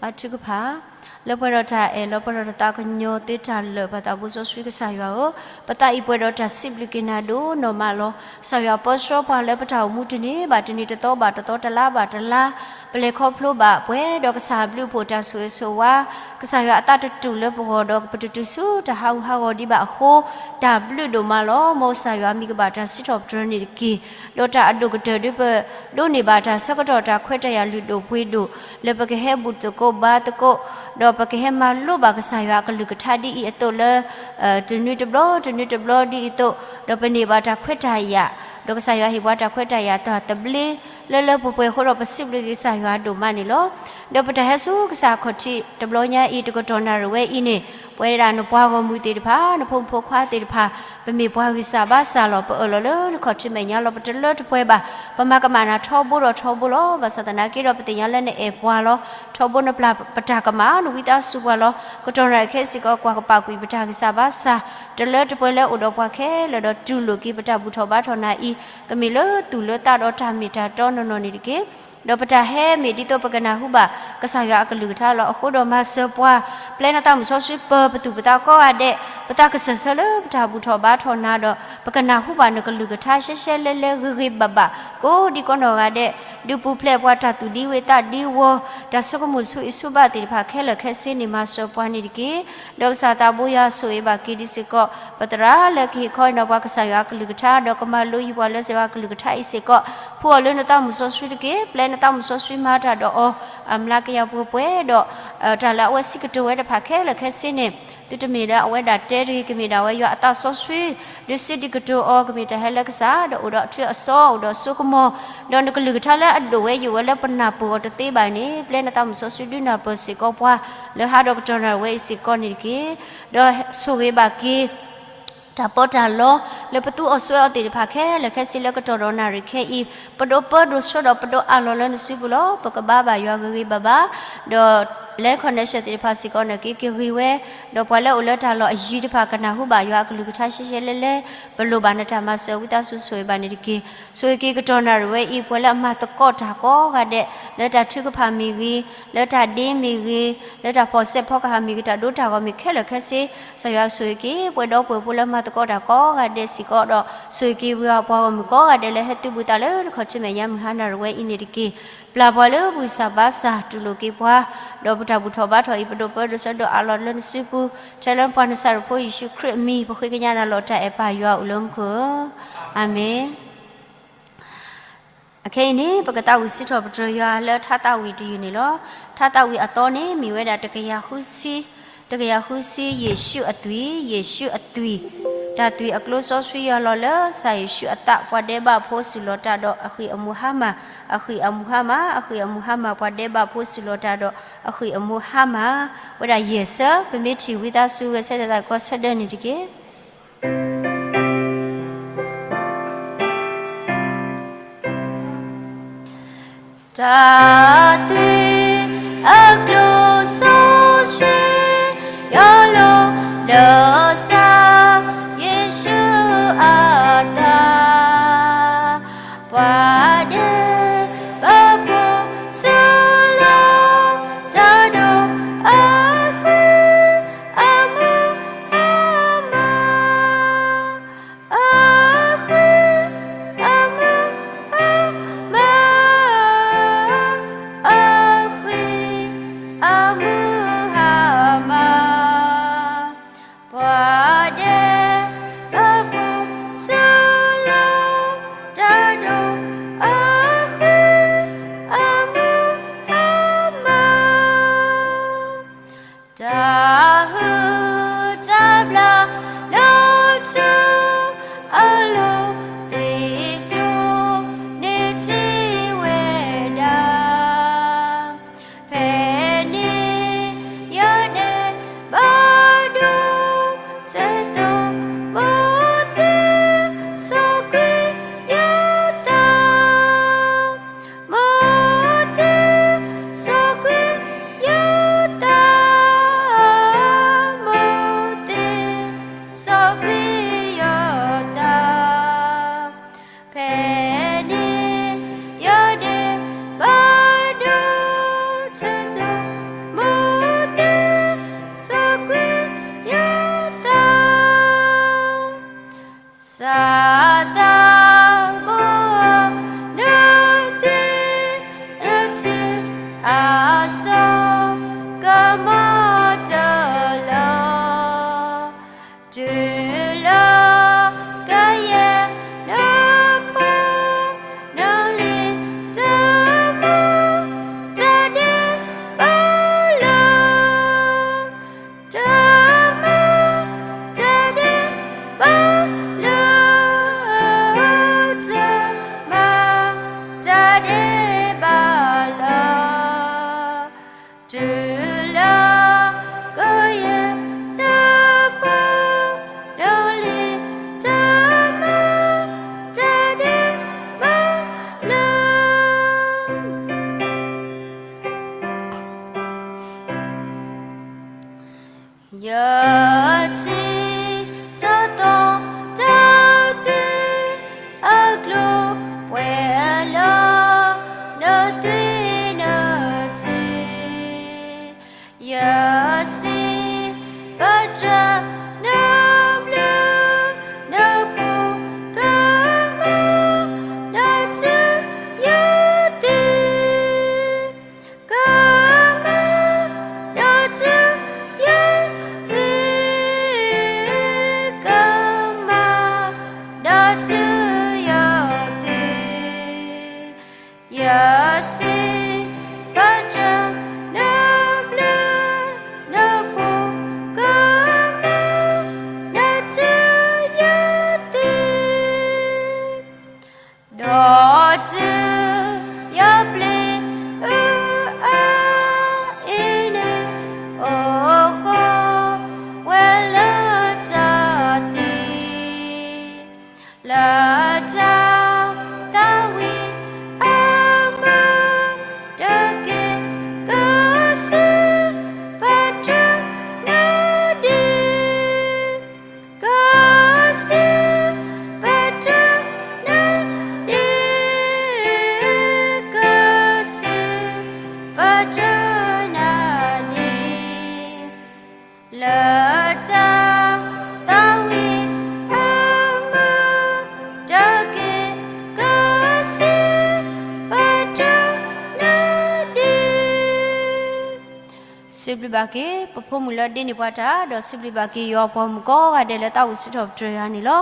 အထုကဖၣ်, လၢပှဲၤဒီးတၢ်အဲၣ်လီၤပှဲၤဒီးတၢ်သးကညီၤသ့တၢ်လၢာ် ပသးဘိစီဆှံကစၢ်ယွၤဧၢ, ပသးအံၤပှဲၤဒီးတၢ်စံးဘျုးက့ၤနၤဒိၣ်နီၢ်မးလီၤ. ကစၢ်ယွၤပၢဆှၢပှၤလၢပတၢ်အိၣ်မူတန့ၢ်ဘၣ်တန့ၢ် တသီဘၣ်တသီ တလါဘၣ်တလါ ပလဲၤခီဖျိဘၣ်ပှဲၤဒီးကစၢ်အဘျုးအဖှိၣ်တၢ်ဆိၣ်ဂ့ၤဆိၣ်ဝါ, ကစၢ်ယွၤအသးတတူၢ်လၢပဂီၢ်ဒီး ပတတုၤဆူတၢ်ဟးဂူာ်ဟးဂီၤဒံးဘၣ်အဃိ, တၢ်ဘျုးဒိၣ်မးလီၤ. မ်ကစၢ်ယွၤမံၤကဘၣ်တၢ်စံးထီၣ်ပတြၢၤန့ၣ်တက့ၢ်. ဒီးတၢ်အဒိၣ်ကတၢၢ်ဒ်ပဒိးန့ၢ်ဘၣ်တၢ်ဆၢကတီၢ်တၢ်ခွဲးတၢ်ယာ်လုၢ်ဒိၣ်ပှ့ၤဒိၣ် လၢပကဟဲဘူၣ်သကိးဘါသကိး, ဒီးပကဟဲမၤလိဘၣ်ကစၢ်ယွၤအကလုၢ်ကထါဒ်အံၤအသိးလၢ တနွံတဘျီ တနွံတဘျီဒ်အံၤအသိး, ဒီးပန့ၢ်ဘၣ်တၢ်ခွဲးတၢ်ယာ်, ဒီးကစၢ်ယွၤဟ့ၣ်ပှၤတၢ်ခွဲးတၢ်ယာ်တၢ်သဘျ့ လၢလၢပှဲၤပှဲၤအဃိဒီး ပစံးဘျုးက့ၤကစၢ်ယွၤဒိၣ်မးန့ၣ်လီၤ. ဒီးပတၢ်ဟဲဆူကစၢ်ခီၣ်ထံးတဘျီညါအံၤ တကတီၢ်နၣ်ရံၣ်ဝဲအံၤန့ၣ်, ပဝဲဒၣ်နပှၤဂီၢ်မုၢ်သ့ၣ်တဖၣ် နဖိမုၣ်ဖိခွါသ့ၣ်တဖၣ်, ပမ့ၢ်ပှၤဂံၢ်စၢ်ဘါစၢ်လီၤ. ပအၢၣ်လီၤလၢနခီၣ်ထံးမဲာ်ညါလီၤ. ပတလၢတပှဲၤဘၣ်. ပမၤကမၣ်နၤထီဘိဒီးထီဘိလီၤ. ဘၣ်ဆၣ်သနာ်က့ဒီး ပသ့ၣ်ညါလၢနအဲၣ်ပှၤလီၤ. ထီဘိနပျၢ်ပတၢ်ကမၣ် နဝံသးစူၤပှၤလီၤ. ကတီၢ်နၣ်ရံၣ်ခဲအံၤစ့ၢ်ကီး ကွၢ်ကပာ်ကွံာ်ပတၢ်ဂံၢ်စၢ်ဘါစၢ် တလၢတပှဲၤလၢအိၣ်ဒီးပှၤခဲလၢာ်ဒီး တူၢ်လိာ်က့ၤပတၢ်ဘူၣ်ထီၣ်ဘါထီၣ်နၤအံၤ, ကမ့ၢ်လၢသူၣ်လၢသးဒီးတၢ်မ့ၢ်တၢ်တီနီၢ်နီၢ်န့ၣ်တက့ၢ်. ဒီးပတၢ်ဟဲမ့ၢ်ဒ်သိးပကနၢ်ဟူဘၣ် ကစၢ်ယွၤအကလုၢ်ကထါလီၤ. အဃိဒီးမၤစၢၤပှၤ, ပျဲနသးမုၢ်စီဆှံပၢၤပသူၣ်ပသးကိးဂၤဒဲး, ပသးကစၢၢ်ဆၢလၢပတၢ်ဘူၣ်ထီၣ်ဘါထီၣ်နၤဒီး ပကနၢ်ဟူဘၣ်နကလုၢ်ကထါရှဲရှဲလဲလဲဂ့ၤဂ့ၤဘၣ်ဘၣ် ကိးဒံကိးနီၢ်ဂၤဒဲး, ဒုးပူၤဖျဲးပှၤတၢ်သူၣ်ဒံဝ့ၢ်သးဒံဝီၤ, တၢ်ဆိကမိၣ်ဆူအံၤဆူဘၣ်သ့ၣ်တဖၣ်ခဲလၢာ်ခဲဆ့န့ၣ် မၤစၢၤပှၤန့ၣ်တက့ၢ်. ဒီးကစၢ်သးဘိယွၤဆိၣ်ဂ့ၤဘၣ်က့ၤဒံးစ့ၢ်ကီး ပသရၣ်လၢကဟ့ၣ်ခီအံၤနီၤပှၤကစၢ်ယွၤအကလုၢ်ကထါ ဒီးကမၤလိယံၤပှၤလၢစ့ၢ်ကီးကလုၢ်ကထါအံၤစ့ၢ်ကီး, ဖှူအီၤလၢနသးမုၢ်စီဆှံတက့ၢ်. ပျဲနသးမုၢ်စီဆှံမၤတၢ်ဒီးအီၤ အမျးကယၤပှဲၤပှဲၤဒီး တၢ်လၢအဝဲစံးကတိၤဝဲတဖၣ်ခဲလၢာ်ခဲဆ့န့ၣ် သုတမ့ၢ်လၢအဝဲဒၣ်တဲတဂ့ၤ, ကမ့ၢ်ဒၣ်ဝဲယွၤအသးစီဆှံ ဒုးစံးဒုးကတိၤအီၤ, ကမ့ၢ်တၢ်ဟဲလၢကစၢ် ဒီးအိၣ်ဒီးအထူအစီ အိၣ်ဒီးစိကမီၤ, ဒီးနကလုၢ်ကထါလၢအဒိၣ်ဝဲယိာ်ဝဲလၢပနၢ်ပၢၢ်အီၤတသ့ဘၣ်န့ၣ် ပျဲနသးမုၢ်စီဆှံဒုးနၢ်ပၢၢ်စ့ၢ်ကီးပှၤ လၢဟါဒီးကတီၢ်နၣ်ရံၣ်ဝဲအံၤစ့ၢ်ကီးန့ၣ်တက့ၢ်. ဒီးဆိၣ်ဂ့ၤဘၣ်က့ၤ တၢ်ပီးတၢ်လီ လၢပသူအီၤစွဲအီၤသ့ၣ်တဖၣ်ခဲလၢာ်ခဲဆ့လၢကတီၢ်ဒီးနၣ်ရံၣ်ခဲအံၤ, ပဒိးပၢဒိးဆှၢဒီးပဒိးအးလီၤလၢနစုပူၤလီၤ. ပကဘါဘၣ်ယွၤဂ့ၤဂ့ၤဘၣ်ဘၣ်, ဒီး land connection သ့ၣ်တဖၣ်စ့ၢ်ကီးန့ၣ် က့ၤက့ၤဂ့ၤဝဲ, ဒီးပှၤလၢအိၣ်လၢတၢ်လီၢ်အယံၤတဖၣ်ကနၢ်ဟူဘၣ်ယွၤအကလုၢ်ကထါရှဲရှဲလဲလဲ, ပလိၣ်ဘၣ်နတၢ်မၤစၢၤဝံသးစူၤဆိၣ်ဂ့ၤဘၣ်န့ၣ်တက့ၢ်. ဆိၣ်ဂ့ၤက့ၤကတီၢ်နၣ်ရံၣ်ဝဲအံၤ ပှၤလၢအမၤသကိးတၢ်ကိးဂၤဒဲး, လၢတၢ်ထုကဖၣ်မ့ၢ်ဂ့ၤ, လၢတၢ်ဒ့မ့ၢ်ဂ့ၤ, လၢတၢ်ဖီၣ်စဲးဖီကဟၣ်မ့ၢ်ဂ့ၤ, တၢ်ဒိတၢ်ဂီၤမ့ၢ်ခဲလၢာ်ခဲဆ့, ကစၢ်ယွၤဆိၣ်ဂ့ၤက့ၤ ပှဲၤဒီးပှဲၤဖိလၢမၤသကိးတၢ်ကိးဂၤဒဲးစ့ၢ်ကီးဒီး ဆိၣ်ဂ့ၤက့ၤဝံၤအပှၤဂီၢ်မုၢ်ကိးဂၤဒဲးလၢဟဲသုးဘူးသးလၢနခီၣ်ထံးမဲာ်ညါမုၢ်ဟါနၣ်ရံၣ်ဝဲအံၤန့ၣ်တက့ၢ်. ပျၢ်ပှၤလၢပဂံၢ်စၢ်ဘါစၢ် တူၢ်လိာ်က့ၤပှၤ, ဒီးပတၢ်ဘူၣ်ထီၣ်ဘါထီၣ်အံၤ ပဒိးပၢဒိးဆှၢဒိးအးလီၤလၢနစုပူၤ, ထဲလၢပှၤနစၢ်ရ့ၣ်ဖိယ့ၣ်ၡူးခရံာ်အမံၤ ပဃ့ကညးနၤလီၤတၢ်အဲၣ်ပၢ်ယွၤအိၣ်လၢမူခိၣ်ဧၢ, အၤမ့ၣ်. အခဲအံၤန့ၣ် ပကသးဝံၣ်စံးထီၣ်ပတြၢၤယွၤလၢထါသးဝံၣ်တယုၢ်န့ၣ်လီၤ. ထါသးဝံၣ်အသီန့ၣ် မ့ၢ်ဝဲဒၣ်တကယၤဃုဆံ, တကယၤဃုဆံ ယ့ၣ်ၡူးအသွံၣ်, ယ့ၣ်ၡူးအသွံၣ်, တၢ်သွံၣ်အကျိစီဆှံယွၤလီၤလၢကစၢ်ယ့ၣ်ၡူးအသး ပှၤဒဲးဘးဖိစူၢ်လီၤတၢ်ဒီးအဃံၢ်အမူဟါမၢ်, အဃံၢ်အမူဟါမၢ်, အဃံၢ်အမူဟါမၢ်, ပှၤဒဲးဘးဖိစူၢ်လီၤတၢ်ဒီးအဃံၢ်အမူဟါမၢ်, ဝဲဒၣ်ယဲၢ်ဆၢ, ပမ့ၢ်ထံၣ်ဝံသးစူၤဂဲၤဆၢထၢၣ်သးကီးဆၢဒၢန့ၣ်တက့ၢ်. တၢ်သွံၣ်အကျိစီဆှံ ယွၤလီၤလၢကစၢ်ယ့ၣ်ၡူးအသး, ပှၤဒဲးဘးဖိစူၢ်လီၤတၢ်ဒီးအဃံၢ်အမူဟါမၢ်, အဃံၢ်အမူဟါမၢ်, အဃံၢ်အ သးသမူ နသွံၣ်နထူ အစိကမီၤတလီၤ, တုၤလၢကယဲၢ်နဖိ နလံၤတမၤ တဒ့ဘၣ်လၢ တမၤ တဒ့ဘၣ်လၢ တမၤ တဒ့ဘၣ်လၢ တုၤလၢ ကယဲၢ်နဖိ နလံၤတမၤ တဒ့ဘၣ်လၢ ယထံၣ်တသီ တၢ်သွံၣ်အကျိၤ ပှဲၤလၢ နသွံၣ်နထံၣ်, ယစံးပတြၢၤ နဘျုး နဖှူကမၤ နတုၤယသံ ကမၤ နတုၤယသံ ကမၤ နတုၤယသံ ယစံးပတြၢၤ နဘျုး နဖှူကမၤ နတုၤယသံ ဒီးတုၤယပျံၤအါအံၤန့ၣ် အိၣ်ဃီဝဲလၢတၢ်သံ လၢတၢ်သးဝံၣ်အမုၢ် တက့ၢ်ကစံးပတြၢၤနၤဒ် ကစံးပတြၢၤနၤဒ် ကစံးပတြၢၤနၤဒ် လၢတၢ်သးဝံၣ်အမုၢ် တက့ၢ်ကစံးပတြၢၤနၤဒ် စံးဘျုးဘၣ်က့ၤ ပဖိမုၣ်လၢဒ့န့ၢ်ပှၤတၢ် ဒီးစံးဘျုးဘၣ်က့ၤယွၤပှၤမုၣ်ကိးဂၤဒဲးလၢသးဝံၣ်စံးထီၣ်ပတြၢၤယၤန့ၣ်လီၤ.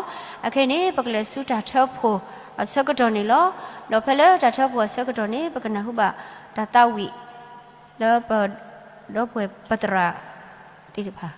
အခဲအံၤန့ၣ် ပကလဲၤဆူတၢ်ထၢဖှိၣ်အဆၢကတီၢ်န့ၣ်လီၤ. ဒီးဖဲလၢတၢ်ထၢဖှိၣ်အဆၢကတီၢ်န့ၣ် ပကနၢ်ဟူဘၣ်တၢ်သးဝံၣ်လၢပဒီပုၢ်ဝဲၢ်ပသရၣ်သ့ၣ်တဖၣ်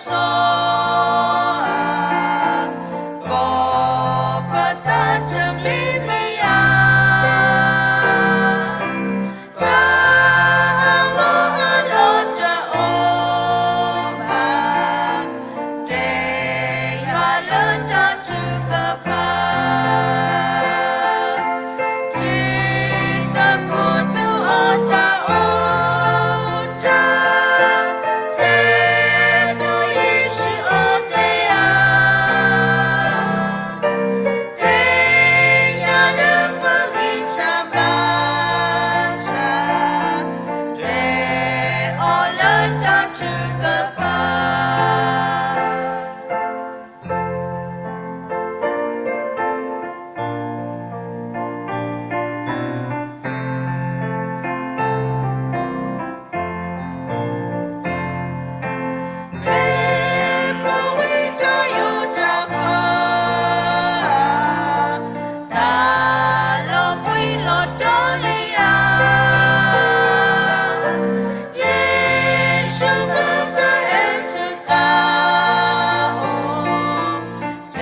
စီၤဧၢ, ကိးပသးတမံၤမံၤဧၢ, တၢ်ဟးဂီၤအလီၢ်တအိၣ်ဘၣ်, တဲယွၤလၢတၢ်ထုကဖၣ် ဒ်သိးကီၢ်သူၣ်အိၣ်သးအိၣ်တၢ်, ဆဲးဒိးယ့ၣ်ၡူးအိၣ်ဖျဲၣ်ဧါ, သ့ၣ်ညါလၢပဂံၢ်စၢ်ဘါစၢ်, တဲအီၤလၢတၢ်ထုကဖၣ် မ့ၢ်ပဝံတၢ်ယိာ်တၢ်ကီ, တၢ်လီၤဘှံးလီၤတီၤလံဧါ, ယ့ၣ်ၡူးမ့ၢ်ပအဲၣ်ဆူၣ်သးအိၣ်, တဲ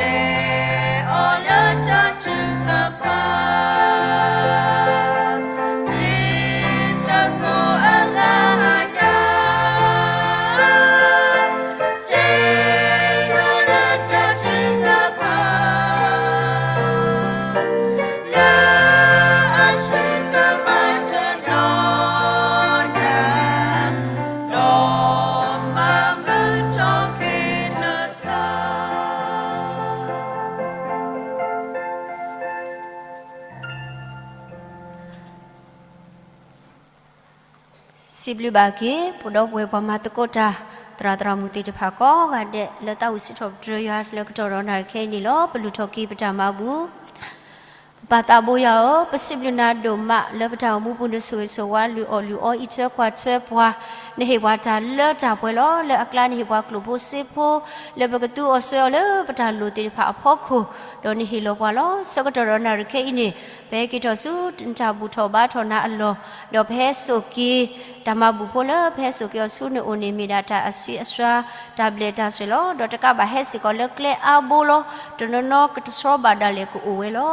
အီၤလၢတၢ်ထုကဖၣ်, ဒ်သိးကီၢ်အဂၤအဒၣ်, တဲယွၤလၢတၢ်ထုကဖၣ်, လၢအဆၢကပၤတနီၤဒၣ်, ဒီးမၤမုာ်ထီၣ်က့ၤနသး စံးဘျုးဘၣ်က့ၤ ပဒီပုၢ်ဝဲၢ်ပှၤမၤသကိးတၢ် သရၣ်သရၣ်မုၣ်သ့ၣ်တဖၣ်ကိးဂၤဒဲး လၢသးဝံၣ်စံးထီၣ်ပတြၢၤယွၤလၢကတီၢ်ဒီးနၣ်ရံၣ်ခဲအံၤန့ၣ်လီၤ. ပလူၤထီၣ်က့ၤပတၢ်မၤဘူၣ် ပပၢ်သးဘိယွၤဧၢ, ပစံးဘျုးနၤဒိၣ်မးလၢပတၢ်အိၣ်မူပူၤ နဆိၣ်ဂ့ၤဆိၣ်ဝါလုၢ်အီၣ်လုၢ်အီ အံးထွဲကွၢ်ထွဲပှၤ, နဟ့ၣ်ပှၤတၢ်လၢတၢ်ပှဲၤလီၤ. လၢအကျါနဟ့ၣ်ပှၤကျိၣ်ဖိစ့ဖိ လၢပကသူအီၤစွဲအီၤလၢပတၢ်လိၣ်သ့ၣ်တဖၣ်အဖီခိၣ်, ဒီးနဟ့ၣ်လီၤပှၤလီၤ. ဆၢကတီၢ်ဒီးနၣ်ရံၣ်ခဲအံၤန့ၣ် ပဟဲက့ၤထီၣ်ဆူနတၢ်ဘူၣ်ထီၣ်ဘါထီၣ်နၤအလီၢ်, ဒီးပဟဲစိာ်က့ၤ တၢ်မၤဘူၣ်ဖိလၢပဟဲစိာ်က့ၤအီၤဆူနအိၣ်န့ၣ် မ့ၢ်ဒၣ်တၢ်အဆံးအစှၤ တၢ်ဘျဲၣ်တၢ်စဲၤလီၤ. ဒီးတကးဘၣ်ဟဲစ့ၢ်ကီးလၢကျဲအါဘိလီၤ. တနီၤနီၤကတဆှီဘၣ်ဒၣ်လဲာ်ကအိၣ်ဝဲလီၤ.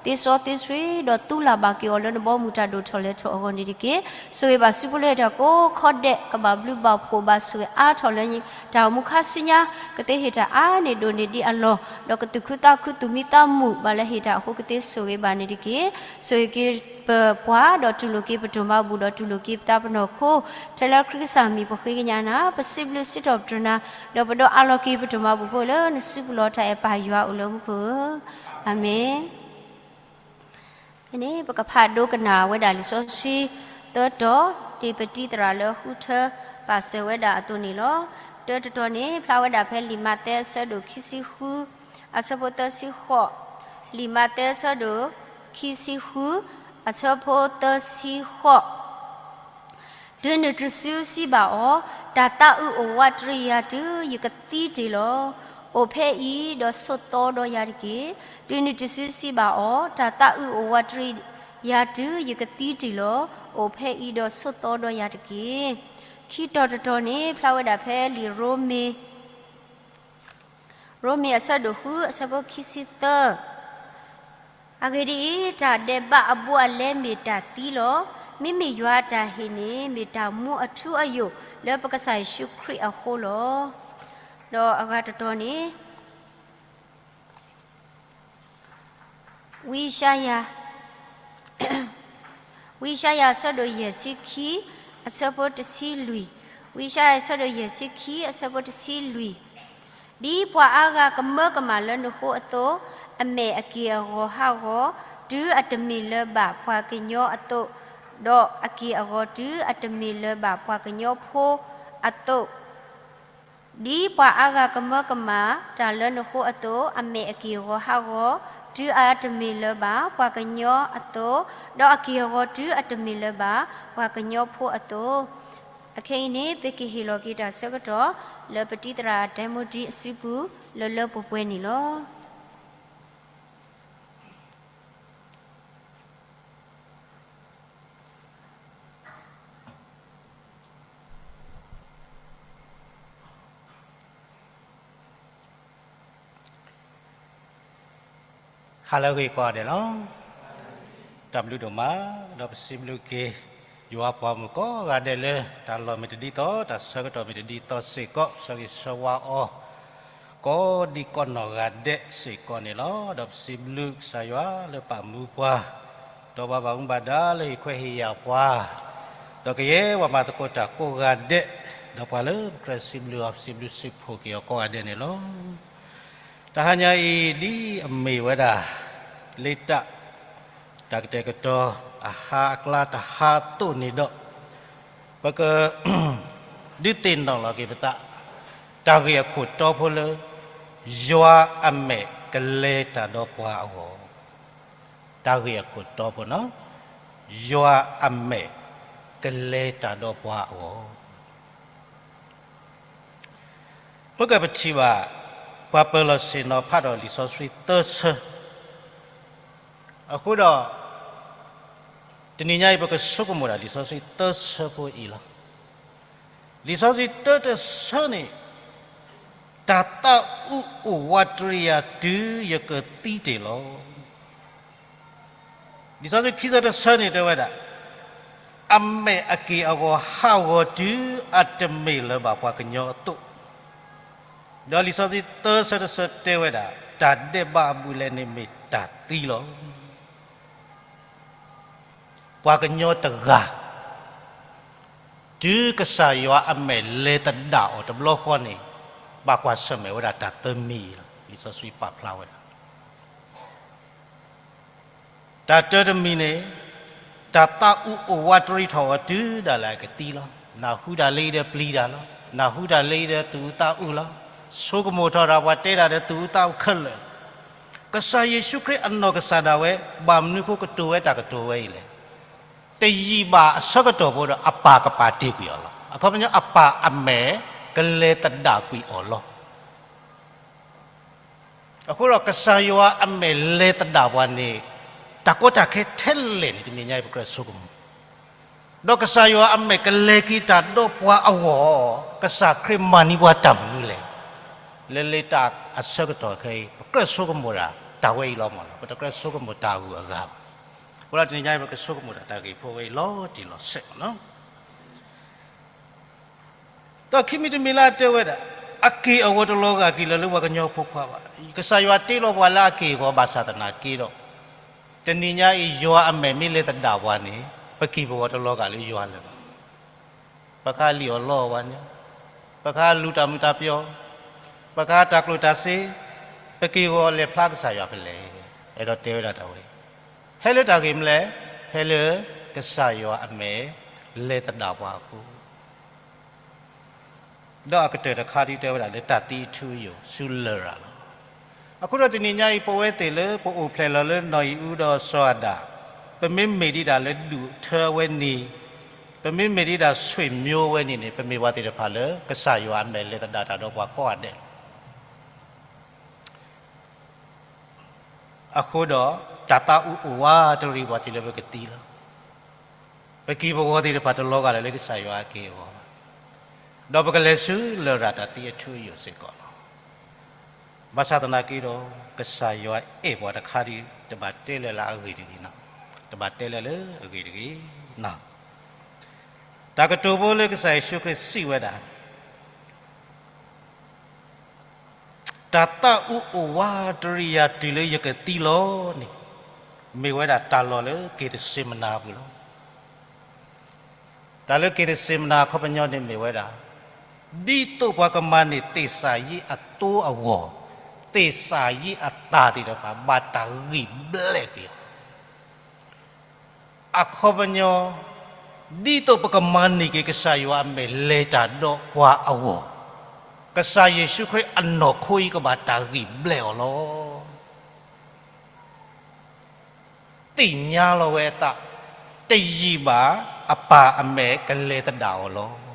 သ့စီသ့ဆှံ ဒီးသူလၢ်ဘၣ်က့ၤအီၤလၢနဘီမုၢ်တၢ်ဒိၣ်ထီၣ်လဲၤထီၣ်အဂီၢ်န့ၣ်တက့ၢ်. ဆိၣ်ဂ့ၤဘၣ်စုဖိလၢတၢ်ကိးခီဒဲး ကဘၣ်ဘျုးဘၣ်ဖှိၣ်ဘၣ်ဆိၣ်ဂ့ၤအါထီၣ်လၢတၢ်အိၣ်မူခါဆူညါ, ကသ့ဟ့ၣ်တၢ်အါန့ၢ်ဒိၣ်န့ၢ်ဒံးအလီၢ်, ဒီးကသူၣ်ခုသးခုသူၣ်မံသးမုာ်ဘၣ်လၢဟ့ၣ်တၢ်အဃိကသ့ဆိၣ်ဂ့ၤဘၣ်န့ၣ်တက့ၢ်. ဆိၣ်ဂ့ၤက့ၤပပှၤ ဒီးတူၢ်လိာ်က့ၤပဒိၣ်မၤဘူၣ် ဒီးတူၢ်လိာ်က့ၤပသးပနီၢ်ခိ, ထဲလၢခရံာ်ကစၢ်မံၤပဃ့ကညးနၤ, ပစံးဘျုးစံးထီၣ်ပတြၢၤနၤ, ဒီးပဒီးအးလီၤက့ၤပဒိၣ်မၤဘူၣ်ဖိလၢနစုပူၤလီၤ. တၢ်အဲၣ်ပၢ်ယွၤအိၣ်လၢမူခိၣ်ဧၢ, အၤမ့ၣ်. ဖဲန့ၣ် ပကဖးဒိကနၣ်ဝဲဒၣ်လံာ်စီဆှံသၢတီၤ, ဒ်ပတံၤသရၣ်လၢဃုထၢပာ်စၢၤဝဲဒၣ်အသိးန့ၣ်လီၤ. တၢတတီၤန့ၣ် ဖျါဝဲဒၣ်ဖဲလံာ်မးသဲအဆၢဒိၣ်ခံဆံဃု, အဆၢဖိသၢဆံဃိး, လံာ်မးသဲအဆၢဒိၣ်ခံဆံဃု, အဆၢဖိသၢဆံဃိး တုၤနုၤတစုစံးဘၣ်အီၤ, တၢ်သးအုးအိၣ်ဝးတရံးယၤတုၤ ယကသံတ့ၢ်လီၤ. အိၣ်ဖဲအံၤဒီးဆိးသီဒီးယၤတက့ၢ်. တုၤနုၤတစုစံးဘၣ်အီၤ, တၢ်သးအုးအိၣ်ဝးတရံးယၤတုၤ ယကသံတ့ၢ်လီၤ. အိၣ်ဖဲအံၤဒီးဆိးသီဒီးယၤတက့ၢ်. ခံတီၤတတီၤန့ၣ် ဖျါဝဲဒၣ်ဖဲလံာ်ရိမ့ၤ ရိမ့ၤအဆၢဒိၣ်ဃု အဆၢဖိခံဆံသၢ, အဂ့ၢ်ဒ်အံၤ, တၢ်ဒဲးဘးအဘူးအလဲမ့ၢ်တၢ်သံလီၤ. မ့မ့ၢ်ယွၤအတၢ်ဟ့ၣ်န့ၣ် မ့ၢ်တၢ်မူအထူအယိာ်လၢပကစၢ်ယ့ၣ်ၡူးခရံာ်အဃိလီၤ. ဒီးအဂၤတတီၤန့ၣ် ဝံယၡါယၤ ဝံယၡါယၤအဆၢဒိၣ်ယဲၢ်ဆံခံ အဆၢဖိတဆံလွံၢ်, ဝံယၡါယၤအဆၢဒိၣ်ယဲၢ်ဆံခံ အဆၢဖိတဆံလွံၢ်, ဒ်ပှၤအါဂၤကမၢကမၣ်လၢနဃိအသိး, အမဲာ်အက့ၢ်အဂီၤဟးဂီၤ တုၤအတမ့ၢ်လၢၤဘၣ်ပှၤကညီအသိး, ဒီးအက့ၢ်အဂီၤတုၤအတမ့ၢ်လၢၤဘၣ်ပှၤကညီဖိအသိး, ဒ်ပှၤအါဂၤကမၢကမၣ်တၢ်လၢနဃိအသိး, အမဲာ်အက့ၢ်အဂီၤဟးဂီၤ တုၤအတမ့ၢ်လၢၤဘၣ်ပှၤကညီအသိး, ဒီးအက့ၢ်အဂီၤတုၤအတမ့ၢ်လၢၤဘၣ်ပှၤကညီဖိအသိး. အခဲအံၤန့ၣ် ပကဟ့ၣ်လီၤက့ၤတၢ်ဆၢကတီၢ် လၢပတံၤသရၣ်ဒဲမိဒံအစုပူၤ လၢလၢပှဲၤပှဲၤန့ၣ်လီၤ. ဟါလၢအဂ့ၤကိးဂၤဒဲးလီၤ. တၢ်ဘျုးဒိၣ်မး, ဒီးပစံးဘျုးက့ၤ ယွၤပှၤမုၣ်ကိးဂၤဒဲးလၢ တၢ်လီၢ်မ့ၢ်တဒ်သိး တၢ်ဆၢကတီၢ်မ့ၢ်တဒ်သိးစ့ၢ်ကီး ဆၢဂ့ၤဆၢဝါအီၤ ကိးဒံကိးနီၢ်ဂၤဒဲးစ့ၢ်ကီးန့ၣ်လီၤ. ဒီးပစံးဘျုးကစၢ်ယွၤလၢပာ်မူပှၤ ဒီးပှၤဘၣ်မူဘၣ်ဒါလၢဟ့ၣ်ခွဲးဟ့ၣ်ယာ်ပှၤ, ဒီးကယဲၢ်ပှၤမၤသကိးတၢ်ကိးဂၤဒဲး, ဒီးပှၤလၢပကြၢးစံးဘျုးအီၤ စံးဘျုးစံးဖှိၣ်က့ၤအီၤကိးဂၤဒဲးန့ၣ်လီၤ. တဟါညါအံၤ ဒ်အမ့ၢ်ဝဲဒၣ် လ့တၢ် တၢ်ကတဲာ်ကတီၤ အဟါအကျါတဟါအသိးန့ၣ်ဒီး, ပက ဒုးသ့ၣ်နီၣ်လီၤက့ၤပသး တၢ်ဂ့ၢ်အခိၣ်တီဖိလၢ ယွၤအမဲာ်ကလဲၤတၢ်ဒီးပှၤအဂီၢ်, တၢ်ဂ့ၢ်အခိၣ်တီဖိနီၤ, ယွၤအမဲာ်ကလဲၤတၢ်ဒီးပှၤအဂီၢ်. မ့ၢ်ကပထံၣ်ဘၣ် ပှၤပၢၤလီၢ်ဆ့ၣ်နီၤဖးဒီးလံာ်စီဆှံသၢဆၢ, အဃိဒီး တနံၤညါအံၤ ပကဆိကမိၣ်ဒၣ်လံာ်စီဆှံသၢဆၢဖိအံၤလီၤ. လံာ်စီဆှံတၢတဆၢန့ၣ် တၢ်သးအူအိၣ်ဝးတရံးယၤတုၤယကသံတ့ၢ်လီၤ. လံာ်စီဆှံခံဆၢတဆၢန့ၣ်တဲဝဲဒၣ်, အမဲာ်အက့ၢ်အဂီၤဟးဂီၤတုၤအတမ့ၢ်လၢၤဘၣ်ပှၤကညီအသိး, ဒီးလံာ်စီဆှံသၢဆၢတဆၢတဲဝဲဒၣ် တၢ်ဒဲးဘးအဘူးအလဲန့ၣ်မ့ၢ်တၢ်သံလီၤ. ပှၤကညီတဂၤ တုၤကစၢ်ယွၤအမဲာ်လဲၤသဒၣ်အီၤတဘျီဃီန့ၣ် ဘၣ်ကွၢ်ဆၢၣ်မဲာ်ဝဲဒၣ်တၢ်သၢမံၤလီၤ. လံာ်စီဆှံပာ်ဖျါဝဲဒၣ် တၢ်တၢတမံၤန့ၣ် တၢ်သးအူအိၣ်ဝးတရံးထီၣ်အီၤတုၤဒၣ်လဲာ်အကသံလီၤ. နၢ်ဟူတၢ်လၢအံၤဒီးပျံၤတၢ်လီၤ. နၢ်ဟူတၢ်လၢအံၤဒီးသူၣ်အုးသးအုးလီၤ. ဆိကမိၣ်ထီၣ်တၢ်ပှၤတဲတၢ်ဒီးသူၣ်အုးသးအုးခဲလၢာ်လီၤ. ကစၢ်ယ့ၣ်ၡူးခရံာ်အနီၢ်ကစၢ်ဒၣ်ဝဲ ဘၣ်မနုၤဃိကတိၤဝဲတၢ်ကတိၤဝဲအံၤလဲၣ်. တယံာ်ဘၣ်အဆၢကတီၢ်ဖိဒီးအပၢ်ကပာ်တ့ၢ်ကွံာ်အီၤလီၤ. အခီပညီအပၢ်အမဲာ်ကလဲၤသဒၣ်ကွံာ်အီၤလီၤ. အဃိဒီးကစၢ်ယွၤအမဲာ်လဲၤသဒၣ်ပှၤန့ၣ် တၢ်ကီတၢ်ခဲထဲလဲၣ်န့ၣ် တနံၤညါအံၤပကြၢးဆိကမိၣ်, ဒီးကစၢ်ယွၤအမဲာ်ကလဲၤက့ၤတၢ်ဒီးပှၤအဂီၢ်, ကစၢ်ခရံာ်မၤန့ၢ်ပှၤတၢ်မနုၤလဲၣ်. လၢလ့တၢ်အဆၢကတီၢ်ခဲအံၤ ပကြၢးဆိကမိၣ်ဒၣ် တၢ်ဝဲအံၤလီၤမၢ်နီၤ. ပတကြၢးဆိကမိၣ်တၢ်ဂုၤအဂၤဘၣ်. အဃိဒီးတနံၤညါအံၤ ပကဆိကမိၣ်ဒၣ်တၢ်ဂ့ၢ်ဖိဝဲအံၤလီၤတံၢ်လီၤဆဲးမၢ်နီၤ. ဒီးခံမံၤတမံၤလၢအတဲဝဲဒၣ်, အက့ၢ်အဂီၤတလီၤဂာ်က့ၤလၢၤလၢပှၤကညီဖိခွါဘၣ်. ကစၢ်ယွၤတ့လီၤပှၤလၢအက့ၢ်အဂီၤဘၣ်ဆၣ်သနာ်က့ဒီး, တနံၤညါအံၤယွၤအမဲာ်မ့ၢ်လဲၤသဒၣ်ပှၤန့ၣ် ပက့ၢ်ပဂီၤတလီၤဂာ်လၢယွၤလၢၤဘၣ်. ပကဟးလံၣ်အီၣ်လီအီၣ်ပှၤညီ, ပကဟးလူၤတၢ်မုာ်တၢ်ပျီ, ပကဟးတၢ်ကျိၣ်တၢ်စ့, ပက့ၢ်ဂီၤလဲၤဖျါကစၢ်ယွၤဖဲလဲၣ်. အဲၣ်ဒိးတဲဝဲဒၣ်တၢ်ဝဲအံၤ, ဖဲလၢတၢ်ဂ့ၢ်မနုၤလဲၣ်, ဖဲလၢကစၢ်ယွၤအမဲာ်လဲၤသဒၣ်ပှၤအဃိ ဒီးအကတၢၢ်တခါဒ်တဲဝဲဒၣ်လၢတၢ်သံအထူအယိာ်ဆူလရာ်လီၤ. အဃိဒီးတနံၤညါအံၤ ပဝဲသ့ၣ်လၢပအိၣ်ဖျဲၣ်လီၤလၢနီၢ်အံၤအူဒီးစီၤအၤဒၣ်, ပမ့မ့ၢ်ဒ်ဒၣ်လၢဒူၣ်ထၢအဝဲန့ၣ်, ပမ့မ့ၢ်ဒ်ဒၣ်ဆွ့ၣ်မၠိဝဲန့ၣ်န့ၣ် ပမ့ၢ်ပှၤသ့ၣ်တဖၣ်လၢ ကစၢ်ယွၤအမဲာ်လဲၤသဒၣ်တၢ်ဒီးပှၤကိးဂၤဒဲးလီၤ. အဃိဒီး တၢ်သးအူအိၣ်ဝးတရံးပှၤတုၤလၢပကသံလီၤ. ပက့ၢ်ပဂီၤသ့ၣ်တဖၣ်တလီၤဂာ်လၢၤလၢကစၢ်ယွၤအက့ၢ်အဂီၤဘၣ်. ဒီးပကလဲၤဆူလရာ်တၢ်သံအထူအယိာ်စ့ၢ်ကီးလီၤ. ဘၣ်ဆၣ်သနာ်က့ဒီး ကစၢ်ယွၤအဲၣ်ပှၤတခါဒ် တဘၣ်တဲလၢၤလၢအဂ့ၢ်တဂ့ၤနီၤ, တဘၣ်တဲလၢၤလၢအဂ့ၢ်တဂ့ၤနီၤ. တၢ်ကတိၤဖိလၢကစၢ်ယ့ၣ်ၡူးခရံာ်စံးဝဲဒၣ် တၢ်သးအူအိၣ်ဝးတရံးယၤတုၤလၢယကသံလီၤန့ၣ် မ့ၢ်ဝဲဒၣ်တၢ်လီၢ်လၢက့ၤသစ့မနၤအပူၤလီၤ. တၢ်လၢက့ၤသစ့မနၤအခီပညီန့ၣ်မ့ၢ်ဝဲဒၣ် ဒ်သိးပှၤကမၤန့ၢ်သ့ၣ်စၢ်ယ့ၣ်အသိအဂီၢ်, သ့ၣ်စၢ်ယ့ၣ်အသးသ့ၣ်တဖၣ် ဘၣ်တၢ်ဂံၢ်ဘျဲၣ်က့ၤအီၤ အခီပညီ, ဒ်သိးပကမၤန့ၢ်က့ၤကစၢ်ယွၤအမဲာ်လဲၤတၢ်ဒီးပှၤအဂီၢ်, ကစၢ်ယ့ၣ်ၡူးခရံာ်အနီၢ်ခိအံၤကဘၣ်တၢ်ဂံၢ်ဘျဲၣ်အီၤလီၤ. သ့ၣ်ညါလီၤဝဲအသး, တယံာ်ဘၣ်အပၢ်အမဲာ်ကလဲၤသဒၣ်အီၤလီၤ.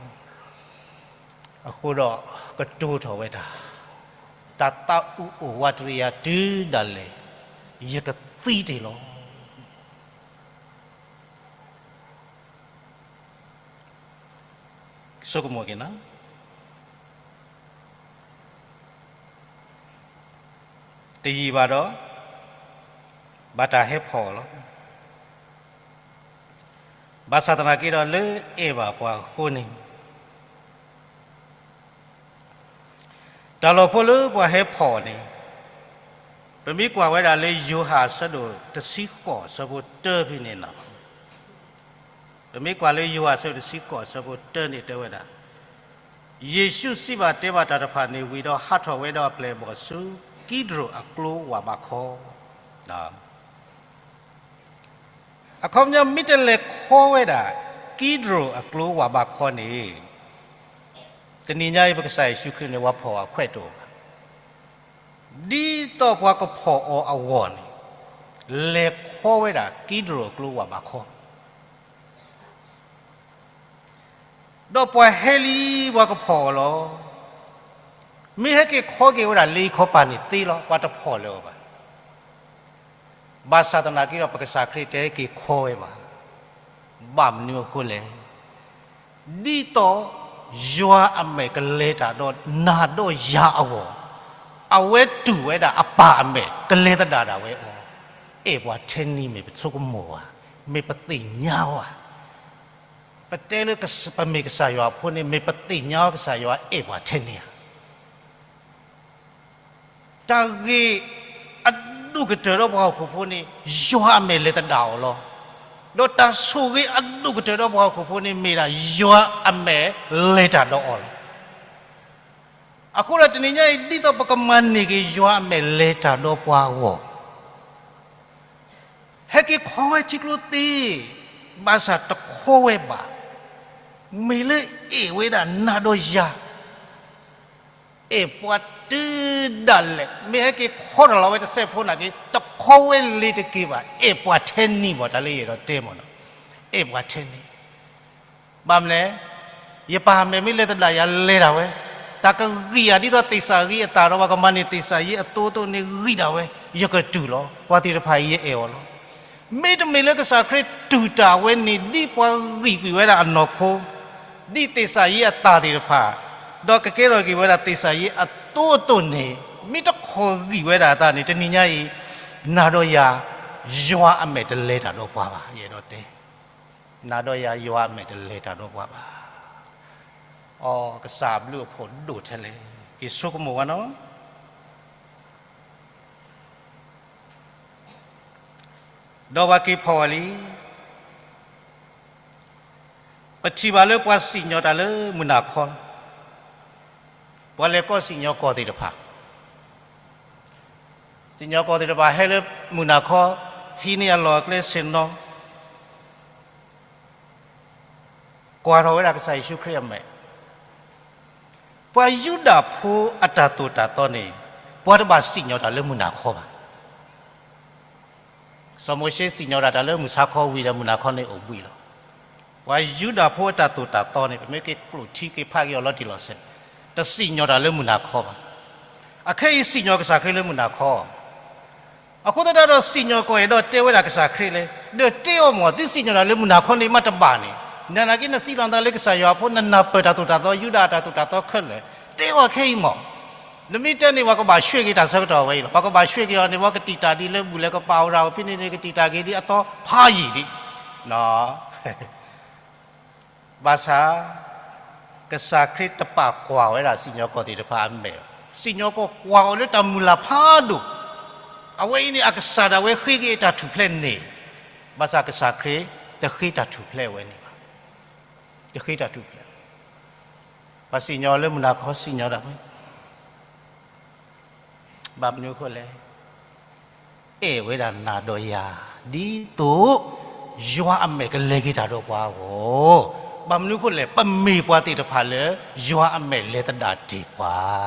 အဃိဒီးကတိၤထီၣ်ဝဲဒၣ်, တၢ်သးအူအိၣ်ဝးတရံးယၤတုၤဒၣ်လဲာ် ယကသံတ့ၢ်လီၤ. ဆိကမိၣ်က့ၤနီၤ, တယံာ်ဘၣ်ဒီး ဘၣ်တၢ်ဟဲဖီၣ်အီၤလီၤ. ဘၣ်ဆၣ်သနာ်က့ဒီးလၢအဲၣ်ဘၣ်ပှၤအဃိန့ၣ် တၢ်လီၢ်ဖိလၢပှၤဟဲဖီၣ်အီၤန့ၣ် ပမ့ၢ်ကွၢ်ဝဲဒၣ်လၢယိၤဟၣ်အဆၢဒိၣ်တဆံဃိးအဆၢဖိတၢဖဲန့ၣ်လီၤ. ပမ့ၢ်ကွၢ်လၢယိၤဟၣ်အဆၢဒိၣ်တဆံဃိးအဆၢဖိတၢန့ၣ်တဲဝဲဒၣ်, ယ့ၣ်ၡူးစံးဘၣ်တဲဘၣ်တၢ်တဖၣ်န့ၣ်ဝံၤဒီး ဟးထီၣ်ဝဲဒီးအပျဲၢ်အဘီၣ်ဆူ ကံဒြိၣ်အကျိဝၢ်ဘးခီ အခီပညီမ့ၢ်တလဲၤခီဝဲဒၣ် ကံဒြိၣ်အကျိဝၢ်ဘးခီန့ၣ်, တနံၤညါအံၤပကစၢ်ယ့ၣ်ၡူးခရံာ်န့ၣ် ပှၤဖီၣ်အခွဲးတအိၣ်ဘၣ်. ဒ်သိးပှၤကဖီၣ်အီၤအဂီၢ်န့ၣ်, လဲၤခီဝဲဒၣ်ကံဒြိၣ်အကျိဝၢ်ဘးခီ ဒီးပှၤဟဲလံ ပှၤကဖီၣ်အီၤလီၤ. မ့ၢ်ဟဲက့ၤခီက့ၤဝဲဒၣ်လၢအံၤခီပၤန့ၣ်သ့လီၤ, ပှၤတဖီၣ်လၢၤအီၤဘၣ်. ဘၣ်ဆၣ်သနာ်က့ဒီး ပကစၢ်ခရံာ်တဟဲက့ၤခီဝဲဘၣ်. ဘၣ်မနုၤအဃိလဲၣ်. ဒ်သိးယွၤအမဲာ်ကလဲၤတၢ်ဒီး နၤဒီးယၤအဂီၢ်, အဝဲတူၢ်ဝဲဒၣ်အပၢ်အမဲာ် ကလဲၤသဒၣ်ဒၣ်ဝဲအီၤ, အဲၣ်ပှၤထဲန့ၣ် မ့ၢ်ပဆိကမိၣ်ဧါ, မ့ၢ်ပသ့ၣ်ညါဧါ. ပတဲလၢပမ့ၢ်ကစၢ်ယွၤအဖိန့ၣ် မ့ၢ်ပသ့ၣ်ညါအီၤ ကစၢ်ယွၤအဲၣ်ပှၤထဲန့ၣ်ဧါ. တၢ်ဂ့ၢ်အဒိၣ်ကတၢၢ်ဒီးပှၤဟီၣ်ခိၣ်ဖိန့ၣ် ယွၤအမဲာ်လဲၤသဒၣ်အီၤလီၤ. ဒီးတၢ်ဆိၣ်ဂ့ၤအဒိၣ်ကတၢၢ်ဒီးပှၤဟီၣ်ခိၣ်ဖိန့ၣ် မ့ၢ်ဒၣ်ယွၤအမဲာ်လဲၤတၢ်ဒီးအီၤလီၤ. အဃိဒီးတနံၤညါအံၤ ဒ်သိးပကမၤန့ၢ်က့ၤယွၤအမဲာ်လဲၤတၢ်ဒီးပှၤအဂီၢ် ဟဲက့ၤခီဝဲထံကျိသ့, ဘၣ်ဆၣ်တခီဝဲဘၣ်. မ့ၢ်လၢအဲၣ်ဝဲဒၣ်နၤဒီးယၤ, အဲၣ်ပှၤတုၤဒၣ်လဲာ်, မ့ၢ်ဟဲက့ၤခီတၢ်လီၤဝဲတစဲးဖိနာ်က့ တခီဝဲလ့ၤတက့ၤဘၣ်, အဲၣ်ပှၤထဲန့ၣ်ဘၣ်, တၢ်လၢယအဲၣ်ဒိးတဲမ့ၢ်နီၤ, အဲၣ်ပှၤထဲန့ၣ် ဘၣ်မနုၤလဲၣ်, ယပၢ်အမဲာ်မ့ၢ်လဲၤသဒၣ်ယၤလဲၤတၢ်ဝဲ, တၢ်ကဂံၢ်ယၤဒ်သိးသ့ၣ်စၤယံးအသၣ်ဒီး ပှၤကမၤန့ၢ်သ့ၣ်စၤယံးအသိအသိးန့ၣ်ဂံၢ်ဒၣ်ဝဲ, ယကတူၢ်လီၤ, ပှၤသ့ၣ်တဖၣ်အံၤယအဲၣ်အီၤလီၤ. မ့တမ့ၢ်လၢကစၢ်ခရံာ်တူၢ်တၢ်ဝဲန့ၣ် ဒ်ပှၤဂံၢ်ကွံာ်ဝဲဒၣ်အနီၢ်ခိ, ဒ်သ့ၣ်စၤယံးအသၣ်သ့ၣ်တဖၣ်, ဒီးကကဲထီၣ်က့ၤဝဲဒၣ်သ့ၣ်စၤယံးအသိအသိးန့ၣ်, မ့ၢ်တခီဂံၢ်ဝဲဒၣ်အသးန့ၣ် တနံၤညါအံၤ, နၤဒီးယၤ, ယွၤအမဲာ်တလဲၤတၢ်ဒီးပှၤဘၣ်, ယအဲၣ်ဒိးတဲ နၤဒီးယၤယွၤအမဲာ်တလဲၤတၢ်ဒီးပှၤဘၣ်. အိ, ကစၢ်အဘျုးအဖှိၣ်ဒိၣ်ထဲလဲၣ်, က့ၤဆိကမိၣ်ဝဲနီၤ. ဒီးပှၤက့ၤဖီၣ်ဝဲလံ, ပထံၣ်ဘၣ်လၢပှၤစံၣ်ညီၣ်တၢ်လၢမုၢ်နၤခီ, ပှၤလဲၤကိးစံၣ်ညီၣ်ကွီၢ်သ့ၣ်တဖၣ် စံၣ်ညီၣ်ကွီၢ်သ့ၣ်တဖၣ်ဟဲလၢမုၢ်နၤခီ, ဟံးန့ၢ်အလီၢ်အကျဲဆ့ၣ်နီၤ, ကွၢ်ထီၣ်ဝဲဒၣ်ကစၢ်ယ့ၣ်ၡူးခရံာ်အမဲာ်, ပှၤယူဒၤဖိအတၢ်သိၣ်တၢ်သီန့ၣ်, ပှၤတဘၣ်စံၣ်ညီၣ်တၢ်လၢမုၢ်နၤခီဘၣ်. စီၤမိၤၡ့စံၣ်ညီၣ်တၢ်တၢ်လၢမုၢ်ဆါခီဝံၤဒီး မုၢ်နၤခီန့ၣ်အိၣ်ဘှံးလီၤ. ပှၤယူဒၤဖိအတၢ်သိၣ်တၢ်သီန့ၣ် ပမ့ၢ်က့ၤကျိၣ်ထံက့ၤဖးက့ၤအီၤလီၤတံၢ်လီၤဆဲး, တစံၣ်ညီၣ်တၢ်လၢမုၢ်နၤခီဘၣ်. အခဲအံၤစံၣ်ညီၣ်ကစၢ်ခရံာ်လၢမုၢ်နၤခီ, အဃိသတးဒီးစံၣ်ညီၣ်ကွီၢ်အဲၣ်ဒိးတဲဝဲဒၣ်ကစၢ်ခရံာ်လဲၣ်, ဒီးတဲအီၤမ့ၢ် သုစံၣ်ညီၣ်တၢ်လၢမုၢ်နၤခီန့ၣ်မ့ၢ်တဘၣ်န့ၣ်, နနာ်က့နစံးလီၤနသးလၢကစၢ်ယွၤအဖိ နနၢ်ပၢၢ်တၢ်သိၣ်တၢ်သီ ယူဒၤအတၢ်သိၣ်တၢ်သီခဲလၢာ်, တဲအီၤခဲအံၤမ့ၢ် နမ့ၢ်တဲန့ၣ် ပှၤကဘၣ်ဆှ့က့ၤတၢ်ဆၢကတီၢ်ဝဲအံၤလီၤ. ပှၤကဘၣ်ဆှ့က့ၤအီၤန့ၣ် ပှၤကတံာ်တာ်ဒ်လၢဘူၣ်လဲၤကပာ်အီၤဒၣ်အီၤဖဲန့ၣ်န့ၣ် ကတံာ်တာ်က့ၤဒ်အသီဖးယံာ်ဒံး. ဘၣ်ဆၣ် ကစၢ်ခရံာ်တပာ်ကွၢ်ဝဲဒၣ်စံၣ်ညီၣ်ကွီၢ်သ့ၣ်တဖၣ်အမဲာ်, စံၣ်ညီၣ်ကွီၢ်ကွၢ်အီၤလၢတၢ်မုၢ်လၢ်ဖးဒိၣ်, အဝဲအံၤန့ၣ် အကစၢ်ဒၣ်ဝဲဃ့က့ၤအတၢ်ထူၣ်ဖျဲးန့ၣ်, ဘၣ်ဆၣ်ကစၢ်ခရံာ်တဃ့တၢ်ထူၣ်ဖျဲးဝဲန့ၣ်ဘၣ်. တဃ့တၢ်ထူၣ်ဖျဲး, ပှၤစံၣ်ညီၣ်လၢမုၢ်နၤခီစံၣ်ညီၣ်ဒၣ်ဝဲ, ဘၣ်မနုၤအဃိလဲၣ်, အဲၣ်ဝဲဒၣ်နၤဒီးယၤ, ဒ်သိး ယွၤအမဲာ်ကလဲၤက့ၤတၢ်ဒီးပှၤအဂီၢ်, ဘၣ်မနုၤအဃိလဲၣ်, ပမ့ၢ်ပှၤသ့ၣ်တဖၣ်လၢ ယွၤအမဲာ်လဲၤသဒၣ်တ့ၢ်ပှၤ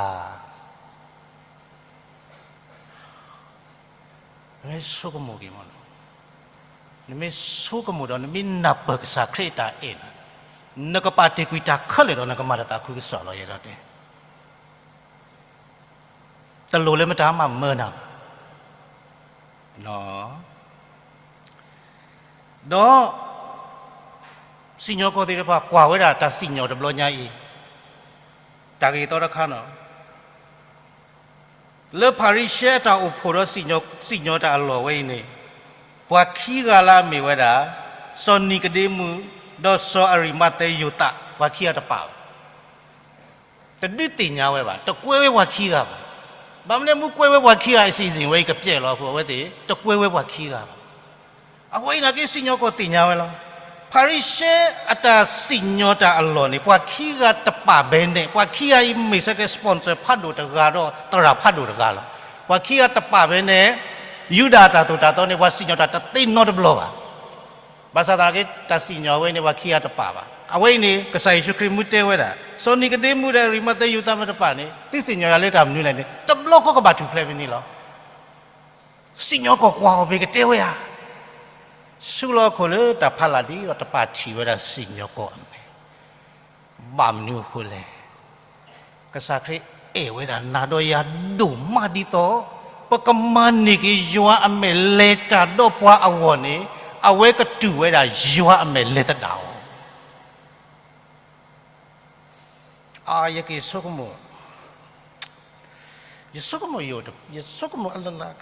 နမ့ၢ်ဆိကမိၣ်က့ၤမ့ၢ်, နမ့ၢ်ဆိကမိၣ်ဒီး နမ့ၢ်နၢ်ပၢၢ်ကစၢ်ခရံာ်အတၢ်အဲၣ်န့ၣ်, နကပာ်တ့ၢ်ကွံာ်တၢ်ခဲလၢာ်ဒီး နကမၤတၢ်သးခုကစီၣ်လီၤ ယအဲၣ်ဒိးတဲ. တလိၣ်လၢမတၤမၤမၢနၤဘၣ်. ဒီး စံၣ်ညီၣ်ကွီၢ်သ့ၣ်တဖၣ်ကွၢ်ဝဲဒၣ်တၢ်စံၣ်ညီၣ်တဘျီညါအံၤ, တၢ်ဂ့ၢ်သီတခါန့ၣ်, လၢဖၤရံၤၡဲအတၢ်အိၣ်ဖှိၣ်ဒီးစံၣ်ညီၣ်တၢ်အလီၢ်ဝဲအံၤန့ၣ် ပှၤခံဂၤလၢအမ့ၢ်ဝဲဒၣ် စီၤနံၤကဒ့မူး ဒီးစီၤအရံၤမၤသဲယိၤသး ပှၤခံဂၤတပာ်ဘၣ်. တဒုးသ့ၣ်ညါဝဲဘၣ်, တကွဲးဝဲပှၤခံဂၤဘၣ်. ဘၣ်မနုၤမ့ၢ်ကွဲးဝဲပှၤခံဂၤ အစီအစဉ်ဝဲအံၤကပျဲၢ်လီၤအဃိ အဝဲသ့ၣ်တကွဲးဝဲပှၤခံဂၤဘၣ်. အဝဲအံၤနာ်က့ စံၣ်ညီၣ်ကွီၢ်သ့ၣ်ညါဝဲလီၤ. ဖၤရံၤၡဲအတၢ်စံၣ်ညီၣ်တၢ်အလီၢ်န့ၣ် ပှၤခံဂၤတပာ်ဘၣ်န့ၣ် ပှၤခံဂၤအံၤမ့ၢ်စ့ၢ်ကီး sponsor ဖးဒိၣ်တဂၤဒီးသရၣ်ဖးဒိၣ်တဂၤလီၤ. ပှၤခံဂၤတပာ်ဘၣ်န့ၣ် ယူဒၤအတၢ်သိၣ်တၢ်သီန့ၣ် ပှၤစံၣ်ညီၣ်တၢ်တသ့နီတဘျီဘၣ်. ဘၣ်ဆၣ်သနာ်က့ တၢ်စံၣ်ညီၣ်ဝဲန့ၣ် ပှၤခံဂၤတပာ်ဘၣ်. အဝဲအံၤန့ၣ် ကစၢ်ယ့ၣ်ၡူးခရံာ်မ့ၢ်တဲဝဲဒၣ် စီၤနံၤကဒ့မူးဒီးအရံၤမၤသဲယိၤသးမ့ၢ်တပာ်န့ၣ် သုစံၣ်ညီၣ်ယၤလၢတၢ်မနုၤလဲၣ်န့ၣ် တဘျီဃီကဘၣ်ထူၣ်ဖျဲးဖဲန့ၣ်လီၤ. စံၣ်ညီၣ်ကွီၢ်ကွၢ်အီၤ မ့ၢ်ကတဲဝဲဧါ. ဆူလီၤအခိၣ်လၢတၢ်ဖးလၢ်ဒ်သိးတပာ်ထံၣ်ဝဲဒၣ်စံၣ်ညီၣ်ကွီၢ်အမဲာ်, ဘၣ်မနုၤအဃိလဲၣ်. ကစၢ်ခရံာ်အဲၣ်ဝဲဒၣ်နၤဒီးယၤဒိၣ်မးဒ်သိး ပကမၤန့ၢ်က့ၤယွၤအမဲာ်လဲၤတၢ်ဒီးပှၤအဂီၢ်န့ၣ် အဝဲကတူၢ်ဝဲဒၣ်ယွၤအမဲာ်လဲၤသဒၣ်အီၤ. ယက့ၤဆိကမိၣ်, ယဆိကမိၣ်ယိာ်, ယဆိကမိၣ်အလၢ်လၢ်,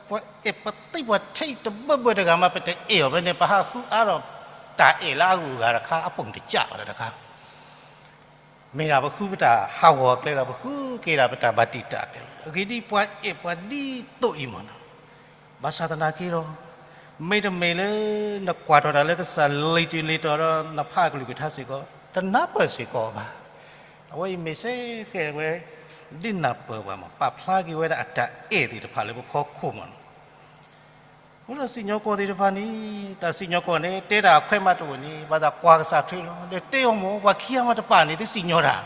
ပှၤအဲၣ်ပှၤသံပှၤထံတဘၢဘၢတဂၤမး ပတအဲၣ်အီၤဖဲန့ၣ် ပဟးဃုအါထီၣ်တၢ်အဲၣ်လၢအဂုၤအဂၤတခါ အပိာ်တကၢ်ဘၣ်တခါ မ့ၢ်ဒၣ်ပဃုပတၢ်ဟးဂီၤအကျဲလီၤ, ပဃုက့ၤဒၣ်ပတၢ်ဘၣ်တံာ်တာ်အကျဲလီၤ. အဂ့ၢ်ဒ်အံၤ ပှၤအဲၣ်ပှၤဒ်သိးအံၤမးနီၤ. ဘၣ်ဆၣ်သနာ်က့ဒီး မ့တမ့ၢ်လၢနကွၢ်ထီၣ်တၢ်လၢကစၢ်လံာ်တံၢ်လံာ်တီၤဒီး နဖးအကလုၢ်ကထါစ့ၢ်ကီး တနၢ်ပၢၢ်စ့ၢ်ကီးဘၣ်. အဝဲအံၤမ့ၢ်စ့ၢ်ကီးဝဲ ဒ်နၢ်ပၢၢ်ပှၤမး ပာ်ဖျါက့ၤဝဲဒၣ်အတၢ်အဲၣ်သ့ၣ်တဖၣ်လၢပဖီခိၣ်မးနီၤ. အဃိဒီးစံၣ်ညီၣ်ကွီၢ်သ့ၣ်တဖၣ်န့ၣ် တၢ်စံၣ်ညီၣ်ကွီၢ်န့ၣ် တဲတၢ်အခွဲးမးတအိၣ်န့ၣ် ဘၣ်သးကွၢ်ကစၢ်ခရံာ်လီၤ. ဒီးတဲအီၤမး ပှၤခံဂၤမးတပာ်န့ၣ် သုစံၣ်ညီၣ်တၢ်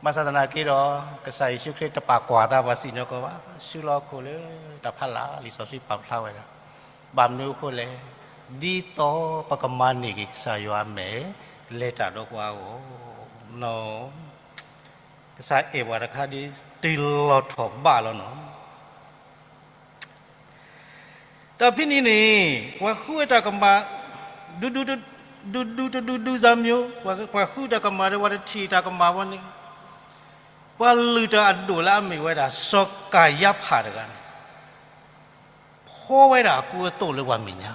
ဘၣ်ဆၣ်သနာ်က့ဒီး ကစၢ်ယ့ၣ်ၡူးခရံာ်တပာ်ကွၢ်သးပှၤစံၣ်ညီၣ်ကွီၢ်ဘၣ်. ဆူလီၤအခိၣ်လၢတၢ်ဖးလၢ် လံာ်စီဆှံပာ်ဖျါဝဲဒၣ်, ဘၣ်မနုၤအဃိလဲၣ်, ဒ်သိးပကမၤန့ၢ်က့ၤကစၢ်ယွၤအမဲာ် လဲၤတၢ်ဒီးပှၤအဂီၢ်, ကစၢ်အဲၣ်ပှၤတခါဒ်တုၤလီၤထီၣ်ဘးလီၤနီၤ. ဒီးဖဲန့ၣ်န့ၣ် ပှၤဃုဝဲတၢ်ကမၣ် ဒူဒူတဒူဒူစၢ်မၠိ, ပှၤဃုတၢ်ကမၣ်ဒီး ပှၤတထံၣ်တၢ်ကမၣ်ဝဲန့ၣ်, ပှၤလုၢ်တၢ်အဒိၣ်လၢအမ့ၢ်ဝဲဒၣ် စီၤကၤယါဖးတဂၤန့ၣ် ဖီဝဲဒၣ်အကူအသိးလၢပှၤမဲာ်ညါ.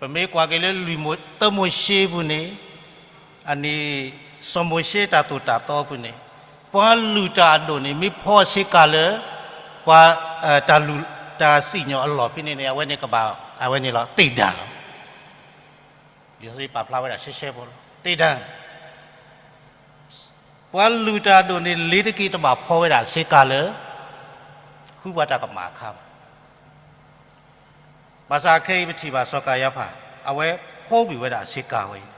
ပမ့ၢ်ကွၢ်က့ၤလၢလွံၢ်မိၤ, သၢမိၤၡ့ပူၤန့ၣ်, အန့ၣ် စီၤမိၤၡ့တၢ်သိၣ်တၢ်သီပူၤန့ၣ်, ပှၤလုၢ်တၢ်အဒိၣ်န့ၣ် မ့ၢ်ဖီဆ့ကၤလၢ ပှၤ တၢ်လုၢ်တၢ်စံၣ်ညီၣ်အလီၢ်ဖဲန့ၣ်န့ၣ် အဝဲန့ၣ်ကဘၣ် အဝဲန့ၣ်လီၤ သ့ၣ်ဒၢလီၤ. လံာ်စီဆှံပာ်ဖျါဝဲဒၣ်ရှဲရှဲဖိလီၤ သ့ၣ်ဒၢ ပှၤလုၢ်တၢ်အဒိၣ်န့ၣ် လ့ၤတက့ၤတဘၣ်ဖီဝဲဒၣ်ဆ့ကၤလၢ ဃုပှၤတၢ်ကမၣ်အခါဘၣ်. ဘၣ်ဆၣ်ခဲအံၤပထံၣ်ဘၣ်စီၤကၤယါဖး အဝဲဖီဝံၤဝဲဒၣ်အဆ့ကၤဝဲအံၤ.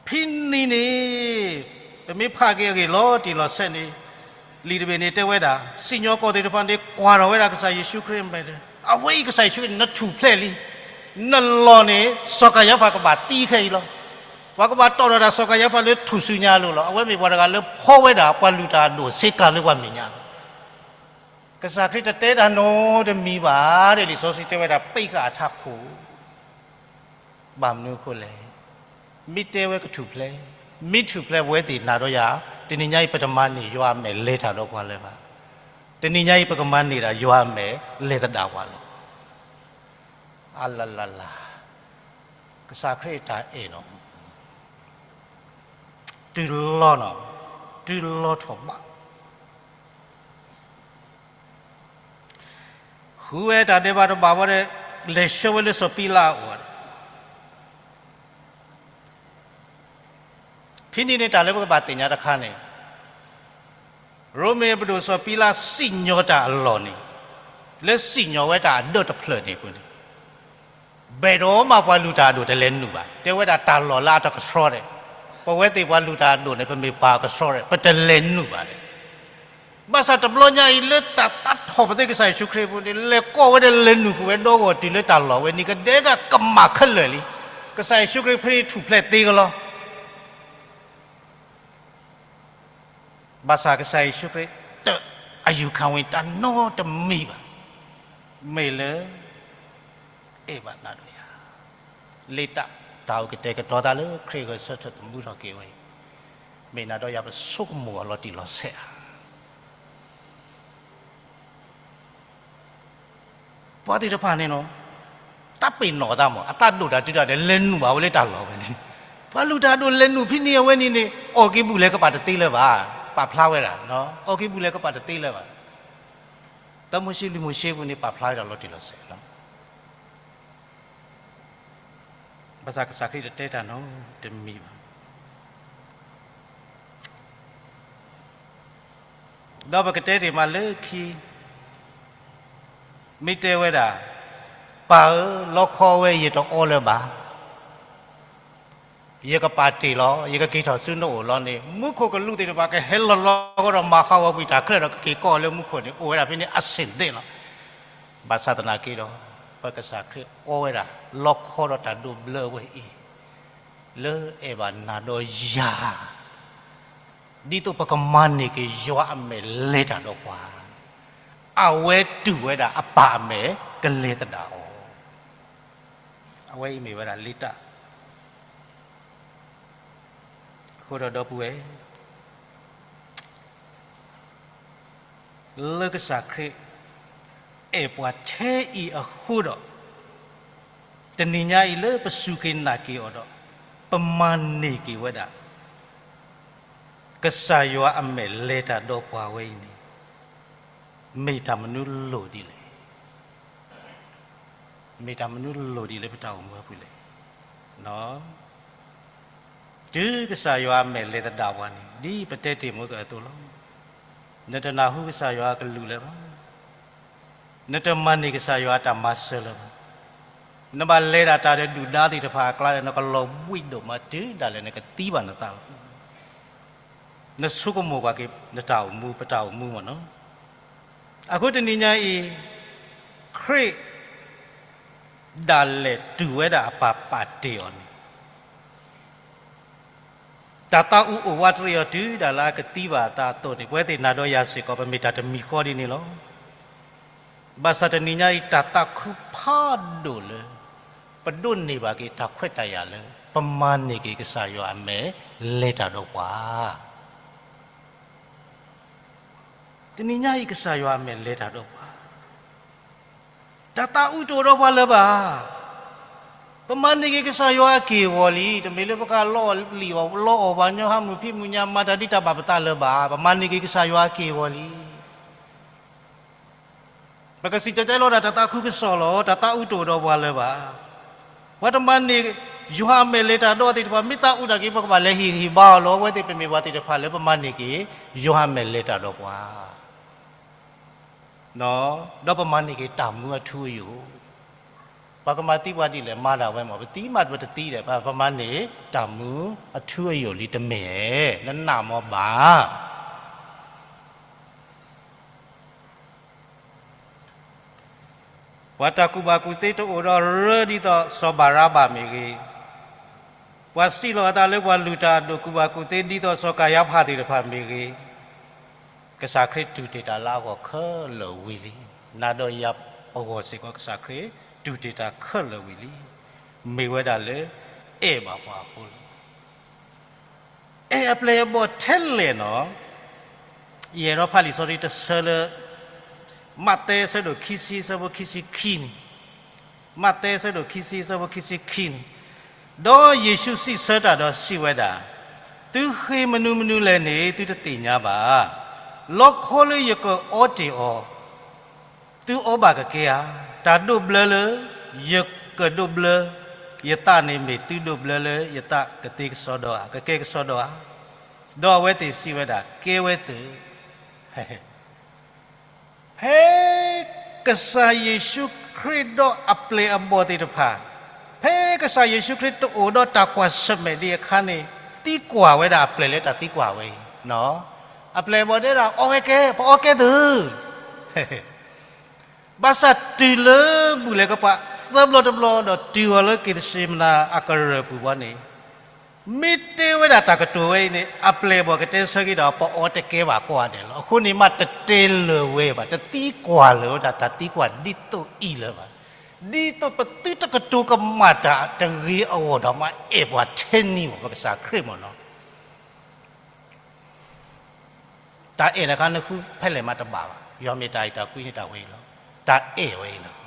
ဖဲန့ၣ်န့ၣ် ပမ့ၢ်ဖးက့ၤအဂ့ၢ်လီၤတံၢ်လီၤဆဲးန့ၣ် လံာ်တဘ့ၣ်န့ၣ်တဲဝဲဒၣ် စံၣ်ညီၣ်ကွီၢ်သ့ၣ်တဖၣ်န့ၣ် ကွၢ်ထီၣ်ဝဲဒၣ်ကစၢ်ယ့ၣ်ၡူးခရံာ်အမဲာ်ဒီး အဝဲအံၤကစၢ်ယ့ၣ်ၡူးခရံာ် နထူၣ်ဖျဲးလံ, နလီၢ်န့ၣ် စီၤကၤယါဖးကဘၣ်သံခဲအံၤလီၤ. ပှၤကဘၣ်တီၣ်ထီၣ်တၢ်စီၤကၤယါဖးလၢထူၣ်စုညါအလိၤလီၤ. အဝဲမ့ၢ်ပှၤတဂၤလၢဖီဝဲဒၣ်ပှၤလုၢ်တၢ်အဒိၣ်ဆ့ကၤလၢပှၤမဲာ်ညါလီၤ. ကစၢ်ခရံာ်တတဲတၢ်နီတမံၤဘၣ်ဒီး လံာ်စီဆှံတဲဝဲဒၣ် ပိတ်ဃာ်အထးခိၣ် ဘၣ်မနုၤအဃိလဲၣ်. မ့ၢ်တဲဝဲကထူၣ်ဖျဲး, မ့ၢ်ထူၣ်ဖျဲးပဝဲသ့ၣ်နၤဒီးယၤ, တနံၤညါအံၤ ပတမၤန့ၢ်ယွၤအမဲာ်လဲၤတၢ်ဒီးပှၤလၢၤဘၣ်. တနံၤညါအံၤ ပကမၤန့ၢ်ဒၣ်ယွၤအမဲာ်လဲၤသဒၣ်ပှၤလီၤ. အလၤလၤလၤ, ကစၢ်ခရံာ်အတၢ်အဲၣ်နီၤ, တုၤလီၤနီၤ, တုၤလီၤထီၣ်ဘး ဃုဝဲတၢ်ဒဲးဘးတဘၣ်ဝဲဒီး လဲၤဆှၢဝဲလၢစီၤပံလးအအိၣ်. ဖဲန့ၣ်န့ၣ် တၢ်လၢပကဘၣ်သ့ၣ်ညါတခါန့ၣ်, ရိမ့ၤအပဒိၣ်စီၤပံလးစံၣ်ညီၣ်တၢ်အလီၢ်န့ၣ်, လၢစံၣ်ညီၣ်ဝဲတၢ်အဒၢးတဖျၢၣ်န့ၣ်အပူၤန့ၣ် ဘၣ်ဒီးမးပှၤလုၢ်တၢ်အဒိၣ်တလဲၤနုာ်ဘၣ်. တဲဝဲဒၣ်တၢ်လီၢ်လၢအတကဆှီဒဲး, ပဝဲသ့ၣ်ပှၤလုၢ်တၢ်အဒိၣ်န့ၣ် ပမ့ၢ်ပှၤအကဆှီဒဲး ပတလဲၤနုာ်ဘၣ်ဒဲး. ဘၣ်ဆၣ်တဘျီညါအံၤလၢတၢ်သးထီၣ်ပသ့ကစၢ်ယ့ၣ်ၡူးခရံာ်အပူၤန့ၣ် လဲၤကိးဝဲဒီးလဲၤနုာ်ကွံာ်ဝဲဒီဂီၢ်တုၤလၢတၢ်လီၢ်ဝဲန့ၣ် ကဒဲကကမၣ်ခဲလၢာ်လံ. ကစၢ်ယ့ၣ်ၡူးခရံာ်ဖဲန့ၣ်ထူၣ်ဖျဲးသ့ကလီၤ. ဘၣ်ဆၣ်ကစၢ်ယ့ၣ်ၡူးခရံာ်တအယူၢ်ခၣ်ဝံၤတၢ်နီတမံၤဘၣ်. မ့ၢ်လၢ အဲၣ်ဘၣ်နၤဒီးယၤ, လ့တၢ် တၢ်အိၣ်ကတဲာ်ကတီၤသးလၢခရံာ်ဂဲၤဆၢထၢၣ်သမူထီၣ်က့ၤဝဲအံၤ, မ့ၢ်နၤဒီးယၤပဆိကမိၣ်အီၤလီၤတံၢ်လီၤဆဲးဧါ. ပှၤသ့ၣ်တဖၣ်န့ၣ်နီၤ, တၢ်ပ့ၤနီၣ်အသးမး, အသးဒိၣ်တၢ်တုၤတၢ်ဒဲး လဲၤနုာ်ဘၣ်ဝဲလၢတၢ်လီၢ်ဝဲန့ၣ်, ပှၤလုၢ်တၢ်ဒိၣ်လဲၤနုာ်ဖဲန့ၣ်အဝဲန့ၣ်န့ၣ် အီၣ်က့ၤဘူၣ်လဲၤကပာ်တသ့လၢၤဘၣ်, ပာ်ဖျါဝဲဒၣ်, အီၣ်က့ၤဘူၣ်လဲၤကပာ်တသ့လၢၤဘၣ်, တၢ်မိၤၡ့လွံၢ်မိၤၡ့ပူၤန့ၣ် ပာ်ဖျါဝဲဒၣ်လီၤတံၢ်လီၤဆဲးလီၤ. ဘၣ်ဆၣ်ကစၢ်ခရံာ်တတဲတၢ်နီတမံၤဘၣ်. ဒီးပကတဲတ့ၢ်မးလၢခံ, မ့ၢ်တဲဝဲဒၣ်, ပၢ်ဧၢ, လီခီဝဲယတအီလၢၤဘၣ်, ယကပာ်တ့ၢ်လီၤ, ယကက့ၤထီၣ်ဆူနအိၣ်လီၤန့ၣ် မူခိၣ်ကလူးသ့ၣ်တဖၣ်ကဟဲလီၤလီၤကဒီးမၤဃးဝဲပှၤတၢ်ချၢဒီး ကက့ၤကိးလၢမူခိၣ်န့ၣ် အိၣ်ဝဲဒၣ်ဖဲန့ၣ်အဆ့ၣ်သ့ၣ်လီၤ. ဘၣ်ဆၣ်သနာ်က့ဒီး ပကစၢ်ခရံာ်အီဝဲဒၣ် လီခီဒီးတၢ်ဒိးဘျၢဝဲအံၤ လၢအဲၣ်ဘၣ်နၤဒီးယၤ, ဒ်သိးပကမၤန့ၢ်က့ၤယွၤအမဲာ်လဲၤတၢ်ဒီးပှၤ, အဝဲတူၢ်ဝဲဒၣ်အပၢ်အမဲာ်ကလဲၤသဒၣ်အီၤ, အဝဲအံၤမ့ၢ်ဝဲဒၣ်လ့တၢ် အဃိဒီးဒီပုၢ်ဝဲၢ်, လၢကစၢ်ခရံာ်အဲၣ်ပှၤထဲအံၤအဃိဒီး, တနံၤညါအံၤလၢပစူၢ်က့ၤနာ်က့ၤအီၤဒီး, ပမၤန့ၢ်က့ၤဝဲဒၣ် ကစၢ်ယွၤအမဲာ်လဲၤတၢ်ဒီးပှၤဝဲအံၤန့ၣ် မ့ၢ်တၢ်မနုၤလိၤဒ်လဲၣ်. မ့ၢ်တၢ်မနုၤလိၤဒ်လဲၣ် ပတၢ်အိၣ်မူအပူၤလဲၣ်. တုၤကစၢ်ယွၤအမဲာ်လဲၤသဒၣ်ပှၤန့ၣ် ဒ်ပတဲတ့ၢ်မုၢ်ကအသိးလီၤ. နတနၢ်ဟူကစၢ်ယွၤအကလုၢ်လၢၤဘၣ်. နတမၤန့ၢ်ကစၢ်ယွၤအတၢ်မၤစၢၤလၢၤဘၣ်. နဘၣ်လဲၤဒၣ်တၢ်ဒီးဒုၣ်ဒါသ့ၣ်တဖၣ်အကျါဒီး နကလီၤဘှံးဒိၣ်မးတုၤဒၣ်လဲာ်နကသံဘၣ်နသးလီၤ. နဆိကမိၣ်ကွၢ်က့ၤနတၢ်အိၣ်မူ ပတၢ်အိၣ်မူမ့ၢ်နီၤ. အဃိတနံၤညါအံၤ, ခရံာ်ဒၣ်လဲာ်တူၢ်ဝဲဒၣ်အပၢ်ပာ်တ့ၢ်အီၤန့ၣ် တၢ်သးအုးအိၣ်ဝးတရံးအီၤတုၤဒၣ်လၢအကသံဘၣ်အသးအသိးန့ၣ် ပဝဲသ့ၣ်နၤဒီးယၤစ့ၢ်ကီး ပမ့ၢ်တၢ်တမံၤဃီဒ်န့ၣ်လီၤ. ဘၣ်ဆၣ်တနံၤညါအံၤ တၢ်သးခုဖးဒိၣ်လၢ ပဒိးန့ၢ်ဘၣ်က့ၤတၢ်ခွဲးတၢ်ယာ်လၢ ပမၤန့ၢ်က့ၤကစၢ်ယွၤအမဲာ်လဲၤတၢ်ဒီးပှၤ တနံၤညါအံၤ ကစၢ်ယွၤအမဲာ်လဲၤတၢ်ဒီးပှၤ, တၢ်သးအုးတအိၣ်ဒီးပှၤလၢၤဘၣ်. ပမၤန့ၢ်က့ၤကစၢ်ယွၤအက့ၢ်အဂီၤလံ. တမ့ၢ်လၢပကလီအီၣ်လံအီၣ် လီအီၣ်ပှၤညီ ဟးမုာ်ဖံးမုာ်ညါ မၤတၢ်ဒ်တၢ်ဘၣ်ပသးလၢၤဘၣ်. ပမၤန့ၢ်က့ၤကစၢ်ယွၤအက့ၢ်အဂီၤလံ. ပကစံၣ်တဲၤတဲလီၤဒၣ်တၢ်သးခုကစီၣ်လီၤ. တၢ်သးအုးတအိၣ်ဒီးပှၤလၢၤဘၣ်. ပှၤတမၤန့ၢ် ယွၤအမဲာ်လဲၤတၢ်ဒီးသ့ၣ်တဖၣ် မ့ၢ်သးအုးတၢ်က့ၤ ပကဘၣ်လဲၤဟ့ၣ်ဂံၢ်ဟ့ၣ်ဘါအီၤလီၤ. အဝဲသ့ၣ်ပမ့ၢ်ပှၤသ့ၣ်တဖၣ်လၢပမၤန့ၢ်က့ၤ ယွၤအမဲာ်လဲၤတၢ်ဒီးပှၤ ဒီးပမၤန့ၢ်က့ၤတၢ်မူအထူအယိာ်, ပှၤကမၤသံပှၤဒ်လဲၣ် မၤဒၣ်ဝဲမး ပသံမးပတသံဒီး ပမၤန့ၢ်တၢ်မူအထူအယိာ်လံတမ့ၢ်ဧါ, နနာ်မ့ၢ်ဘၣ်. ပှၤတၢ်ကူၣ်ဘၣ်ကူၣ်သ့တအိၣ်ဒီးရၢဒ်သိးစီၤဘၤရဘၣ်မ့ၢ်ဂ့ၤ, ပှၤစံးလီၤအသးလၢပှၤလုၢ်တၢ်အဒိၣ်ကူၣ်ဘၣ်ကူၣ်သ့ဒ်သိးစီၤကၤယါဖးသ့ၣ်တဖၣ်မ့ၢ်ဂ့ၤ, ကစၢ်ခရံာ်တူၢ်တ့ၢ်တၢ်လၢအဂီၢ်ခဲလၢာ်ဝံၤလံ. နၤဒီးယၤအဂီၢ်စ့ၢ်ကီး ကစၢ်ခရံာ်တူၢ်တ့ၢ်တၢ်ခဲလၢာ်ဝံၤလံ. မ့ၢ်ဝဲဒၣ်လၢအဲၣ်ဘၣ်ပှၤအဃိလီၤ. အဲၣ်အပျဲၢ်အဘီၣ်ထဲလဲၣ်နီၤ. ယအဲၣ်ဒိးဖးလံာ်စီဆှံတဆၢလၢ မးသဲအဆၢဒိၣ်ခံဆံအဆၢဖိခံဆံခံန့ၣ်, မးသဲအဆၢဒိၣ်ခံဆံအဆၢဖိခံဆံခံန့ၣ်, ဒီးယ့ၣ်ၡူးစံးဆၢတၢ်ဒီးစံးဝဲဒၣ်, သုဃ့မနုၤမနုၤလဲၣ်န့ၣ် သုတသ့ၣ်ညါဘၣ်. လီခီလၢယကအီတ့ၢ်အီၤ သုအီဘၣ်ကကဲဧါ. တၢ်ဒိးဘျၢလၢယကဒိးဘျၢယသးန့ၣ် မ့ၢ်သုဒိးဘျၢလၢယသးကသ့ကစီဒီဧါ, ကကဲကစီဒီဧါ. ဒီးအဝဲသ့ၣ်စံးဝဲဒၣ်, ကဲဝဲသ့ၣ်. ဖဲကစၢ်ယ့ၣ်ၡူးခရံာ်ဒီးအပျဲၢ်အဘီၣ်သ့ၣ်တဖၣ်, ဖဲကစၢ်ယ့ၣ်ၡူးခရံာ်တအိၣ်ဒီးတၢ်ကွၢ်ဆၢၣ်မဲာ်ဒံးအခါန့ၣ်, သံကွၢ်ဝဲဒၣ်အပျဲၢ်လၢတၢ်သံကွၢ်ဝဲအံၤ, အပျဲၢ်အဘီၣ်တဲဒၣ် အီဝဲကဲ, ပအီကဲသု ဘၣ်ဆၣ်တုၤလၢဘူၣ်လဲၤကပာ်သၢဘျီတဘျီ ဒီးတုၤအီၤလၢက့ၤသရှ့မနၤအကရၢၢ်ပူၤဘီန့ၣ်, မ့ၢ်တဲဝဲဒၣ်တၢ်ကတိၤဝဲအံၤန့ၣ် အပျဲၢ်အဘီၣ်ကတဲဆၢက့ၤဒီး ပအီတကဲဘၣ်ကိးဂၤဒဲးလီၤ. အဃိန့ၣ်မးတတဲလၢၤဝဲဘၣ်, တသံကွၢ်လၢၤဝဲဒၣ်တၢ်သံကွၢ်ဒ်သိးအံၤလၢၤဘၣ်. ဒ်သိးပသုတကတိၤကမၣ်တၢ်တဂ့ၤအဂီၢ်ဒီးမးအဲၣ်ပှၤထဲနံၤမး ပကစၢ်ခရံာ်မ့ၢ်နီၤ. တၢ်အဲၣ်တခါနဃုဖဲလဲၣ်မးတဘၣ်ဘၣ်. ယွၤမ့ၢ်တၢ်အဲၣ်တၢ်ကွံန့ၣ်တၢ်ဝဲအံၤလီၤ. တၢ်အဲၣ်ဝဲအံၤလီၤ.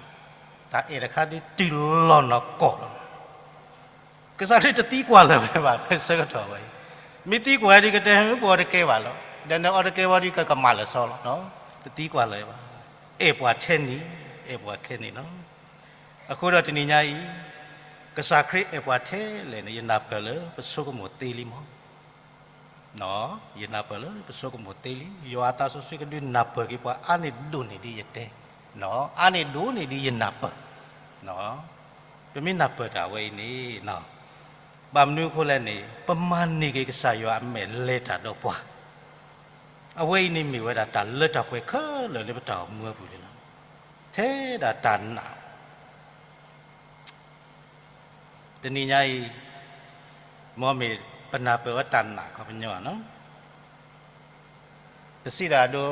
တၢ်အဲၣ်တခါဒုးတုၤလီၤနီၢ်ကီၢ်လီၤ. ကစၢ်ခရံာ်တသံကွၢ်လၢၤဝဲဘၣ် ဖဲဆၢကတီၢ်ဝဲအံၤ, မ့ၢ်သံကွၢ်ဒုးကတဲ ပအီၣ်တကဲဘၣ်လီၤ. ဒီးနအီၣ်တကဲဝံၤဒုးကကမၣ်လၢာ်စီလီၤ. တသံကွၢ်လၢၤဘၣ်. အဲၣ်ပှၤထဲန့ၣ်, အဲၣ်ပှၤခဲန့ၣ်လီၤ. အဃိဒီးတနံၤညါအံၤ, ကစၢ်ခရံာ်အဲၣ်ပှၤထဲလဲၣ်န့ၣ် ယနၢ်ပၢၢ်လၢပဆိကမိၣ်သ့လံမီၢ် ယနၢ်ပၢၢ်လၢပဆိကမိၣ်သ့လံ. ယွၤအသးစီဆှံကဒုးနၢ်ပၢၢ်က့ၤပှၤအါန့ၢ်ဒိၣ်န့ၢ်ဒ်ယတဲ, အါန့ၢ်ဒိၣ်န့ၢ်ဒ်ယနၢ်ပၢၢ်. ပမ့ၢ်နၢ်ပၢၢ်တၢ်ဝဲအံၤန့ၣ်, ဘၣ်မနုၤအဃိလဲၣ်န့ၣ် ပမၤန့ၢ်က့ၤကစၢ်ယွၤအမဲာ်လဲၤတၢ်ဒီးပှၤ အဝဲအံၤန့ၣ်မ့ၢ်ဝဲဒၣ်တၢ်လၢတၢ်ပှဲၤခဲလၢာ်လၢပတၢ်အိၣ်မူအပူၤန့ၣ်လီၤ. ထဲဒၣ်တၢ်နာ် တနံၤညါအံၤ, မ်မ့ၢ်ပနၢ်ပၢၢ်ဝဲတၢ်နာ်ခီပညီနီၤ, ပစံးဒၣ်ဒိ,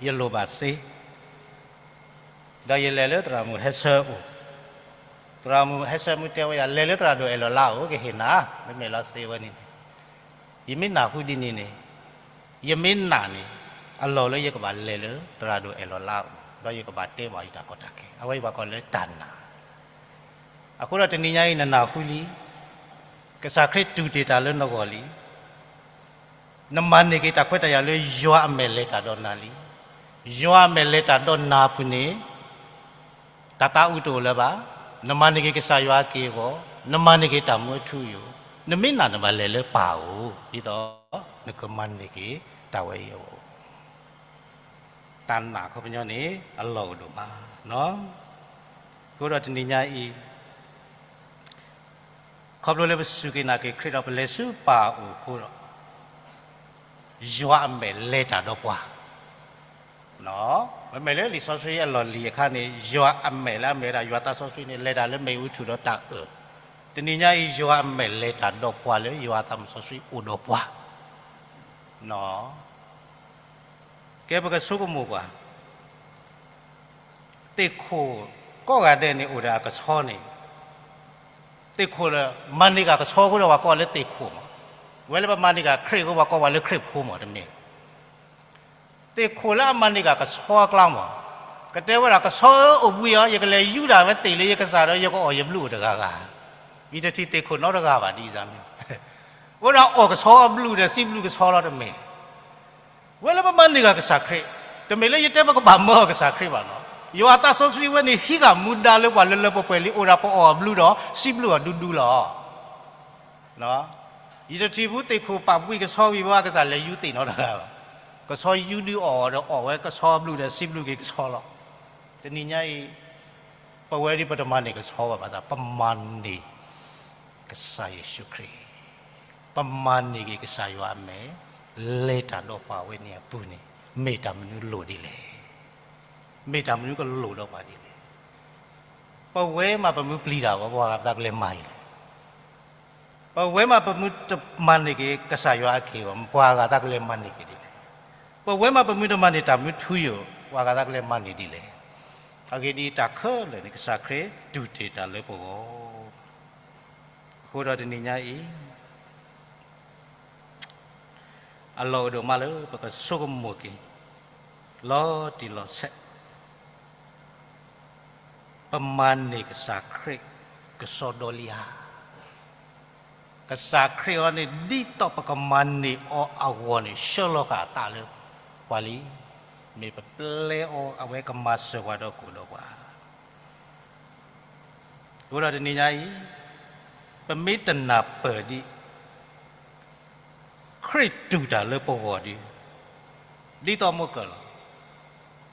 ယလိၣ်ဘၣ်စ့, ဒီးယလဲၤလၢသရၣ်မုၣ်ဟဲဆၢအအိၣ်, သရၣ်မုၣ်ဟဲဆၢမုၢ်တဲဝဲယၤ လဲၤလၢသရၣ်ဒိၣ်အဲၣ်လီၤလါအအိၣ် ကဟ့ၣ်နၤ, မ့မ့ၢ်လီၤစ့ဝဲန့ၣ်န့ၣ်, ယမ့ၢ်နာ်ဃုဒ်န့ၣ်န့ၣ်, ယမ့ၢ်နာ်န့ၣ်, အလီၢ်လၢယကဘၣ်လဲၤလၢသရၣ်ဒိၣ်အဲၣ်လီၤလါအအိၣ်, ဒီးယကဘၣ်တဲဘၣ်ယတၢ်ကီတၢ်ခဲ, အဝဲအံၤပှၤကိးလၢတၢ်နာ်. အဃိဒီးတနံၤညါအံၤ နနၢ်ဟူလံ, ကစၢ်ခရံာ်တူၢ်တ့ၢ်တၢ်လၢနဂီၢ်လံ. နမၤန့ၢ်က့ၤတၢ်ခွဲးတၢ်ယာ်လၢယွၤအမဲာ်လဲၤတၢ်ဒီးနၤလံ. ယွၤအမဲာ်လဲၤတၢ်ဒီးနၤအပူၤန့ၣ်, တၢ်သးအုးတအိၣ်လၢၤဘၣ်. နမၤန့ၢ်က့ၤကစၢ်ယွၤအက့ၢ်အဂီၤ, နမၤန့ၢ်က့ၤတၢ်မူအထူအယိာ်, နမ့ၢ်နာ်နဘၣ်လဲၤလၢပၢ်အအိၣ်, ဒ်သိးနကမၤန့ၢ်က့ၤတၢ်ဝဲအံၤအဂီၢ် တၢ်နာ်ခီပညီန့ၣ် အလီၢ်ကဒိၣ်မး. အဃိဒီးတနံၤညါအံၤ, ခီဖျိလၢပစူၢ်က့ၤနာ်က့ၤခရံာ်ဒီးပလဲၤဆူပၢ်အအိၣ်အဃိဒီး, ယွၤအမဲာ်လဲၤတၢ်ဒီးပှၤ မ့မ့ၢ်လၢလံာ်စီဆှံအလီၢ်လံၤအခါန့ၣ် ယွၤအမဲာ်လၢအမ့ၢ်ဝဲဒၣ်ယွၤသးစီဆှံန့ၣ် လဲၤတၢ်လၢမ့ၣ်အူထူၣ်ဒီးတၢ်အၢၣ်, တနံၤညါအံၤ ယွၤအမဲာ်လဲၤတၢ်ဒီးပှၤလၢယွၤသးစီဆှံအိၣ်ဒီးပှၤ ကဲပကဆိကမိၣ်ကွၢ်, သ့ၣ်ခိၣ်ကိးဂၤဒဲးန့ၣ်အိၣ်ဒီးအကဆီန့ၣ်, သ့ၣ်ခိၣ်လၢ မၤန့ၢ်က့ၤကဆီအဃိဒီးပှၤကိးလၢသ့ၣ်ခိၣ်မး, ဝဲလၢပမၤန့ၢ်က့ၤခရံာ်အဃိပှၤကိးပှၤလၢခရံာ်ဖိမးတမ့ၢ် သ့ၣ်ခိၣ်လၢအမၤန့ၢ်က့ၤကဆီအကျါမး, ကတဲဝဲဒၣ်ကဆီဧၢ အိၣ်ဘှံးအီၤ ယကလဲၤယူဒၣ်ဝဲသ့ၣ်လၢယကစၢ်ဒီးယကအီၣ်ယဘျုးအိၣ်တဂၤဂၤ, ယတထံၣ်သ့ၣ်ခိၣ်နီတဂၤဘၣ်ဒ်အံၤန့ၣ်, အိၣ်ဒီးအီၣ်ကဆီအဘျုးဒီးစံးဘျုးကဆီလီၤတမ့ၢ် ဝဲလၢပမၤန့ၢ်က့ၤကစၢ်ခရံာ်, တမ့ၢ်လၢယတဲပကဘၣ်မၢအီၤကစၢ်ခရံာ်ဘၣ်နီၤ, ယွၤသးစီဆှံဝဲန့ၣ်ဟံးဃာ်မူဒါလၢပှၤလၢလၢပှဲၤပှဲၤလံ အိၣ်ဒီးပအီၣ်အဘျုးဒီးစံးဘျုးအီၤဒူဒူလီၤ. ယတထံၣ်ဘူးသ့ၣ်ခိၣ်ပာ်ဘှံးကဆီဝံၤဘၣ် ကစၢ်လဲၤယူသ့ၣ်နီတဂၤဘၣ်, ကဆီယူဒုအီၣ်ဒီးအီၣ်ဝဲကဆီအဘျုးဒီးစံးဘျုးက့ၤကဆီလီၤ. တနံၤညါအံၤ, ပဝဲဒၣ်ပတမၤန့ၢ်ကဆီဘၣ်ဘၣ်ဆၣ် ပမၤန့ၢ် ကစၢ်ယ့ၣ်ၡူးခရံာ်, ပမၤန့ၢ်က့ၤကစၢ်ယွၤအမဲာ်, လဲၤတၢ်ဒီးပှၤဝဲန့ၣ်အပူၤန့ၣ်, မ့ၢ်တၢ်မနုၤလိၣ်ဒ်လဲၣ်. မ့ၢ်တၢ်မနုၤကလိၣ်ဒီးပှၤဒ်လဲၣ်. ပဝဲမးပမ့ၢ်ပျံၤတၢ်ဘၣ် ပှၤဂၤပသးကလဲၤမၤဒ်လဲၣ်. ပဝဲမးပမ့ၢ်တမၤန့ၢ်က့ၤကစၢ်ယွၤအခ့အဂီၢ် ပှၤဂၤသးကလဲၤမၤန့ၢ်က့ၤဒ်လဲၣ်. ပဝဲမးပမ့ၢ်တမၤန့ၢ်တၢ်မူထူယိာ် ပှၤဂၤသးကလဲၤမၤန့ၢ်ဒ်လဲၣ်. အဂ့ၢ်ဒ်အံၤတၢ်ခဲလၢာ်န့ၣ် ကစၢ်ခရံာ်တူၢ်တ့ၢ်တၢ်လၢပဂီၢ်. အဃိဒီးတနံၤညါအံၤ အလီၢ်အိၣ်ဒိၣ်မးလၢ ပကဆိကမိၣ်က့ၤ လီၤတံၢ်လီၤဆဲး, ပမၤန့ၢ်ကစၢ်ခရံာ်ကစီဒီလံဧါ. ကစၢ်ခရံာ်အံၤန့ၣ် ဒ်သိးပကမၤန့ၢ်အီၤအဂီၢ်န့ၣ် ဆှၢလီၤဃာ်အသးလၢပှၤလံ. မ့ၢ်ပပျဲအီၤ အဝဲကမၤစၢၤပှၤဒီးကိၣ်ဒီးပှၤ အဃိဒီးတနံၤညါအံၤ ပမ့ၢ်တနၢ်ပၢၢ်ဒံး ခရံာ်တူၢ်တၢ်လၢပဂီၢ်ဒီး ဒ်သိးမိၢ်ကၢၢ်လီၤ.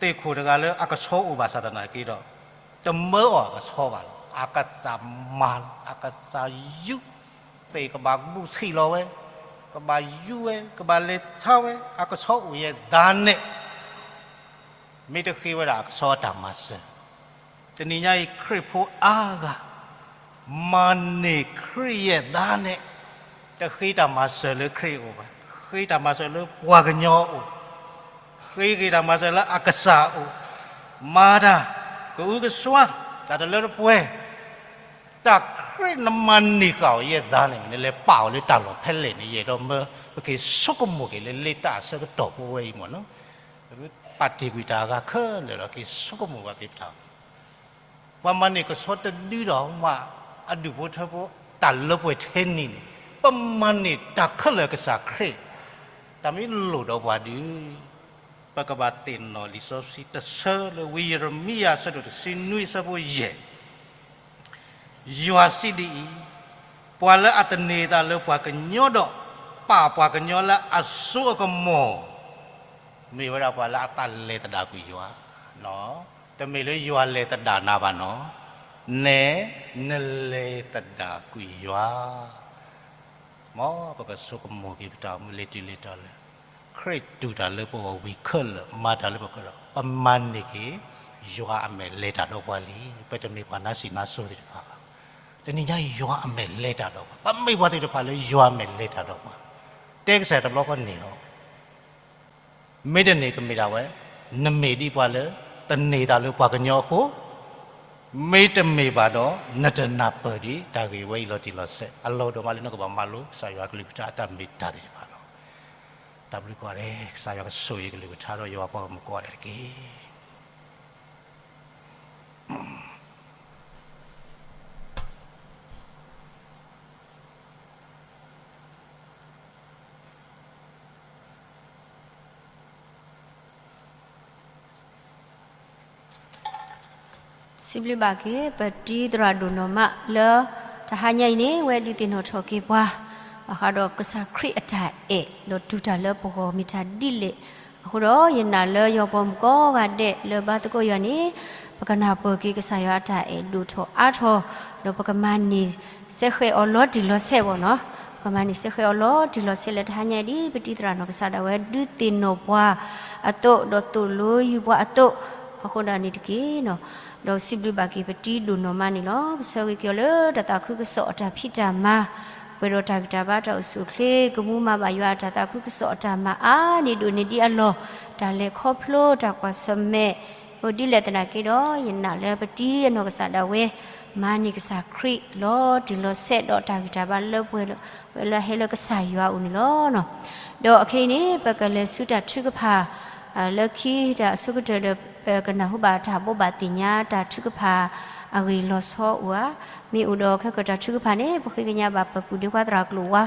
သ့ၣ်ခိၣ်တဂၤလၢအကဆီအိၣ်ဘၣ်ဆၣ်သနာ်က့ဒီး တမၢအီၤအကဆီဘၣ်လီၤ. အကစၢ်မၤလီၤ, အကစၢ်ယူး, သ့ၣ်ကဘၣ်ကူၣ်ဆံးလီၤဝဲ, ကဘၣ်ယူးဝဲ, ကဘၣ်လဲၤဆါဝဲ, အကဆီအိၣ်ယဲၢ်သးနဲၣ် မ့ၢ်တဃ့ဝဲဒၣ်အကဆီအတၢ်မၤစၢၤ, တနံၤညါအံၤ ခရံာ်ဖိအါဂၤ မၤန့ၢ်ခရံာ်ယဲၢ်သးနဲၣ်, တဃ့တၢ်မၤစၢၤလၢခရံာ်အအိၣ်ဘၣ်, ဃ့တၢ်မၤစၢၤလၢပှၤကညီအအိၣ်, ဃ့က့ၤတၢ်မၤစၢၤလၢအကစၢ်အအိၣ်, မၤတၢ်ကအုကစွါ, တၢ်တလၢတပှဲၤ တၢ်ခရံာ်နမၤန့ၢ်ဃာ်အီၤယဲၢ်သးန့ၣ် နလဲၤပာ်အီၤလၢတၢ်လီၢ်ဖဲလဲၣ်န့ၣ် ယအဲၣ်ဒိးမၢ ပက့ၤဆိကမိၣ်က့ၤလၢလ့တၢ်အဆၢကတီၢ်ဖိဝဲအံၤမ့ၢ်နီၤ, ပမ့ၢ်ပာ်တ့ၢ်ကွံာ်တၢ်အဂၤခဲလၢာ်ဒီး က့ၤဆိကမိၣ်ဘၣ်က့ၤပတၢ်အိၣ်မူ ပှၤမၤန့ၢ်ကဆှီတဒုဒီးမး အဒူၣ်ဖိထၢဖိ တၢ်လၢပှဲၤထဲန့ၣ်န့ၣ် ပမၤန့ၢ်တၢ်ခဲလၢာ်ကစၢ်ခရံာ် တၢ်မ့ၢ်လိၣ်ဒီးပှၤဒုး ပကဘၣ်သ့ၣ်နီၣ်လံာ်စီဆှံတဆၢလၢဝံယံးရမံယၤအဆၢဒိၣ်တဆံနွံအဆၢဖိယဲၢ် ယွၤစံးဒ်အံၤ, ပှၤလၢအတန့ၢ်သးလၢပှၤကညီဒီး ပာ်ပှၤကညီလၢအစိအကမီၤ မ့ၢ်ဝဲဒၣ်ပှၤလၢအတၢ်လဲၤသဒၣ်ကွံာ်ယွၤ, တမ့ၢ်လၢယွၤလဲၤသဒၣ်နၤဘၣ်နီၤ, နဲနလဲၤသဒၣ်ကွံာ်ယွၤ, မ်ပကစိကမီၤက့ၤပတၢ်အိၣ်မူလၢတုၤလၢတီၤလၢ ခရံာ်တူၢ်တၢ်လၢပဂီၢ်ဝံၤခဲလၢာ် မၤတၢ်လၢပဂီၢ်ဒီး ပမၤန့ၢ်က့ၤ ယွၤအမဲာ်လဲၤတၢ်ဒီးပှၤလံ, ပတမ့ၢ်ပှၤနါစံးနါစိၤသ့ၣ်တဖၣ်ဘၣ်. တနံၤညါအံၤ ယွၤအမဲာ်လဲၤတၢ်ဒီးပှၤ, ပမ့ၢ်ပှၤသ့ၣ်တဖၣ်လၢယွၤအမဲာ်လဲၤတၢ်ဒီးပှၤ, တဲကစၢ်ယွၤတဘျီဃီန့ၣ်လီၤ. မ့တန့ၢ်ကမ့ၢ်ဒၣ်ဝဲ, နမ့ၢ်ဒ်ပှၤလၢ တန့ၢ်သးလၢပှၤကညီအဃိ, မ့တမ့ၢ်ဘၣ်ဒီး နတနၢ်ပၢၢ်ဒံးတၢ်ဂ့ၢ်ဝဲအံၤလီၤတံၢ်လီၤဆဲး, အလီၢ်ဒိၣ်မးလၢနကဘၣ်မၤလိကစၢ်ယွၤအကလုၢ်ကထါအတၢ်မ့ၢ်တၢ်သ့ၣ်တဖၣ်လီၤ. တၢ်ဘျုးကိးဂၤဒဲး, ကစၢ်ယွၤကဆိၣ်ဂ့ၤကလုၢ်ကထါဒီးယွၤပှၤဂီၢ်မုၢ်ကိးဂၤဒဲးတက့ၢ်. စံးဘျုးဘၣ်က့ၤ ပတံၤသရၣ်ဒိၣ်နီၢ်မးလၢ တဟါညါအံၤန့ၣ် ဝဲဒုးသ့ၣ်နီၣ်ထီၣ်က့ၤပှၤ ဘၣ်ဃးဒီးကစၢ်ခရံာ်အတၢ်အဲၣ် ဒီးတူၢ်တၢ်လၢပဂီၢ်မ့ၢ်တၢ်ဒ်လဲၣ်, အဃိဒီးယနာ်လၢယွၤပှၤဂီၢ်မုၢ်ကိးဂၤဒဲးလၢဘါသကိးယွၤန့ၣ် ပကနၢ်ပၢၢ်က့ၤကစၢ်ယွၤအတၢ်အဲၣ်ဒိၣ်ထီၣ်အါထီၣ်, ဒီးပကမၤန့ၢ်စဲဃဲးအီၤလီၤတံၢ်လီၤဆဲးဘၣ်နီၤ, ပကမၤန့ၢ်စဲဃဲးအီၤလီၤတံၢ်လီၤဆဲးလၢတဟါညါအံၤဒ် ပတံၤသရၣ်နီၢ်ကစၢ်ဒၣ်ဝဲ ဒုးသ့ၣ်နီၣ်ပှၤအသိး ဒီးသိၣ်လိယုၢ်ပှၤအသိး, အဃိဒၣ်န့ၣ်တက့ၢ်နီၤ. ဒီးစံးဘျုးဘၣ်က့ၤပတံၤဒိၣ်နီၢ်မးန့ၣ်လီၤ. ပဆၢဂ့ၤက့ၤအီၤလၢတၢ်သးခုကစီၣ်အတၢ်ဖံးတၢ်မၤ, ပှဲၤဒီးတၢ်ဂံၢ်တၢ်ဘါတၢ်အိၣ်ဆူၣ်အိၣ်ချ့ ကမူမၤဘၣ်ယွၤအတၢ်သးခုကစီၣ်အတၢ်မၤအါန့ၢ်ဒိၣ်န့ၢ်ဒံးအလီၢ်, တၢ်လဲၤခီဖျိတၢ်ကွၢ်ဆၢၣ်မဲာ်, အိၣ်ဒ်လဲၣ်သနာ်က့ဒီး ယနာ်လၢပတံၤအနီၢ်ကစၢ်ဒၣ်ဝဲ မၤန့ၢ်ကစၢ်ခရံာ်လီၤတံၢ်လီၤဆဲး ဒီးတၢ်ဂံၢ်တၢ်ဘါလၢပှဲၤလၢဟဲလၢကစၢ်ယွၤအအိၣ်န့ၣ်လီၤ. ဒီးအခဲအံၤန့ၣ် ပကလဲၤဆူတၢ်ထုကဖၣ် လၢခံတၢ်အဆိကတၢၢ်ဒီး ပကနၢ်ဟူဘၣ်တၢ်ဘိးဘၣ်သ့ၣ်ညါတၢ်ထုကဖၣ်အဂ့ၢ်လီၤဆီအိၣ်ဧါ. မ့ၢ်အိၣ်ဒီးခဲကတၢၢ်တၢ်ထုကဖၣ်န့ၣ် ပဃ့ကညးဘၣ်ပပုၢ်ဒ့ခွါသရၣ်ကျိာ်ဝါ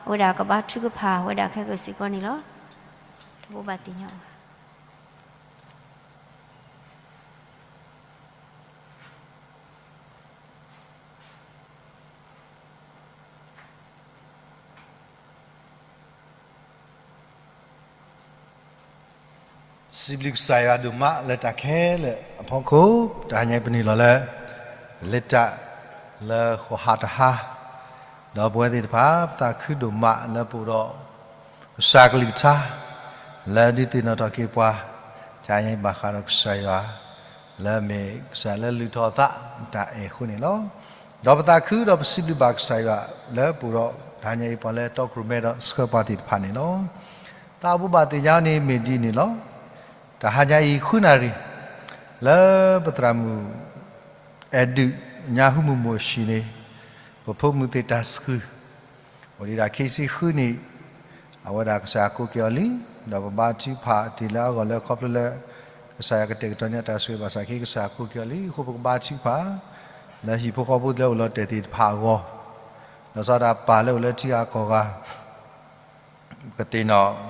အဝဲဒၣ်ကဘါထုကဖၣ်ဝဲဒၣ်ခဲကစ့ၢ်ကီးန့ၣ်လီၤ. တၢ်ဘိးဘၣ်သ့ၣ်ညါအိၣ်ဧါ. စံးဘျုးကစၢ်ယွၤဒိၣ်မးလၢတၢ်ခဲလၢာ်အဖီခိၣ်, တဟါညါအံၤပနုာ်လီၤလၢ လ့တၢ်လၢဃီၤဟးတဟါ, ဒီးပဝဲသ့ၣ်တဖၣ် ပသးခုဒိၣ်မးလၢပအိၣ်ဒီး ကစၢ်ကလုၢ်ကထါ လၢဒုးသ့ၣ်နီၣ်ထီၣ်က့ၤပှၤ တဟါညါအံၤဘၣ်ဃးဒီးကစၢ်ယွၤ လၢအမ့ၢ်ကစၢ်လၢလုၢ်ထီၣ်အသးတၢ်အဲၣ်အဃိန့ၣ်လီၤ. ဒီးပသးခုဒီးပစံးဘျုးဘၣ်ကစၢ်ယွၤလၢပအိၣ်ဒီး တဟါညါအံၤပှၤလၢတီခိၣ်ရိၣ်မဲဒီးဆှၢပှၤသ့ၣ်တဖၣ်န့ၣ်လီၤ. တၢ်ဘိးဘၣ်သ့ၣ်ညါန့ၣ်မ့ၢ်ဒ်န့ၣ်လီၤ. တဟါညါအံၤဃုနၣ်ရံၣ် လၢပသရၣ်မုၣ် အဲၣ်ဒုး ညါဟူမုၢ်မိၢ်အဟံၣ်န့ၣ် ပဖိမုၣ်သ့ၣ်တၢ်ဆှုၣ် အိၣ်ဒံးဒၣ်ခံဆံဃုနံၣ်, အဝဲဒၣ်ကစၢ်ယွၤကိးက့ၤအီၤလံ, ဒီးပဘါထုကဖၣ်တ့ၢ်လၢအဂီၢ်လၢခီဖျိလၢ ကစၢ်ယွၤကတဲာ်ကတီၤန့ၢ်အတၢ်ဆိၣ်ဂ့ၤဘၣ်ဆၣ်က့ ကစၢ်ယွၤကိးက့ၤအီၤလံအဃိ ပကဘါထုကဖၣ် လၢဟံၣ်ဖိဃီဖိလၢအိၣ်လီၤတဲာ်သ့ၣ်တဖၣ်အဂီၢ်, လီၤဆီဒၣ်တၢ်ပာ်လၢအိၣ်လၢထံဂၤကီၢ်ဂၤ ပကသ့ၣ်နီၣ်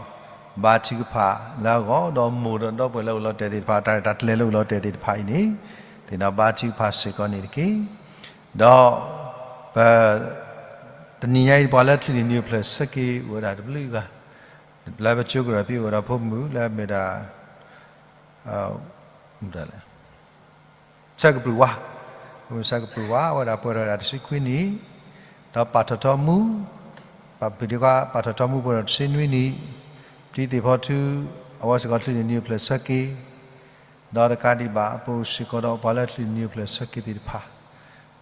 ဘါထုကဖၣ်လၢအဂီၢ်, ဒီးမိၢ်ဒီးဒီပုၢ်ဝဲၢ်လၢအိၣ်လီၤတဲာ်သ့ၣ်တဖၣ် တၢ်ရဲၣ်တၢ်ကျဲၤလၢအိၣ်လီၤတဲာ်သ့ၣ်တဖၣ်အံၤန့ၣ် သ့ၣ်နီၣ်ဘါထုကဖၣ်စ့ၢ်ကီးန့ၣ်တက့ၢ်. ဒီးပ တနံၤညါအံၤ ပှၤလၢချုးန့ၢ်နံၣ်အိၣ်ဖျဲၣ်ဆၢက့ၤအိၣ်ဝဲဒၣ်တဘျုးဂၤ, လၢပကၠိကရၢၢ်ဖံးအိၣ်ဝဲဒၣ်ဖိမုၣ်လၢအမ့ၢ်ဒၣ် ဆၢကပြုၢ်ဝါ, ဆၢကပြုၢ်ဝါ အဝဲဒၣ်ပှဲၤထီၣ်ဝဲဒၣ်တဆံခွံနံၣ်, ဒီးပာ်ထီၣ်ထီမူ, ပပုၢ်ဒ့ခွါ ပာ်ထီၣ်ထီမူပှဲၤထီၣ်တဆံနွံနံၣ်, ပတံၤသ့ၣ်ဖီထူ အဝဲစ့ၢ်ကီးချုးန့ၢ်နံၣ်အိၣ်ဖျဲၣ်ဆၢက့ၤ, ဒီးတကးဒံးဘၣ် ပအိၣ်စ့ၢ်ကီးဒီးပှၤလၢချုးန့ၢ်နံၣ်အိၣ်ဖျဲၣ်ဆၢက့ၤသ့ၣ်တဖၣ်,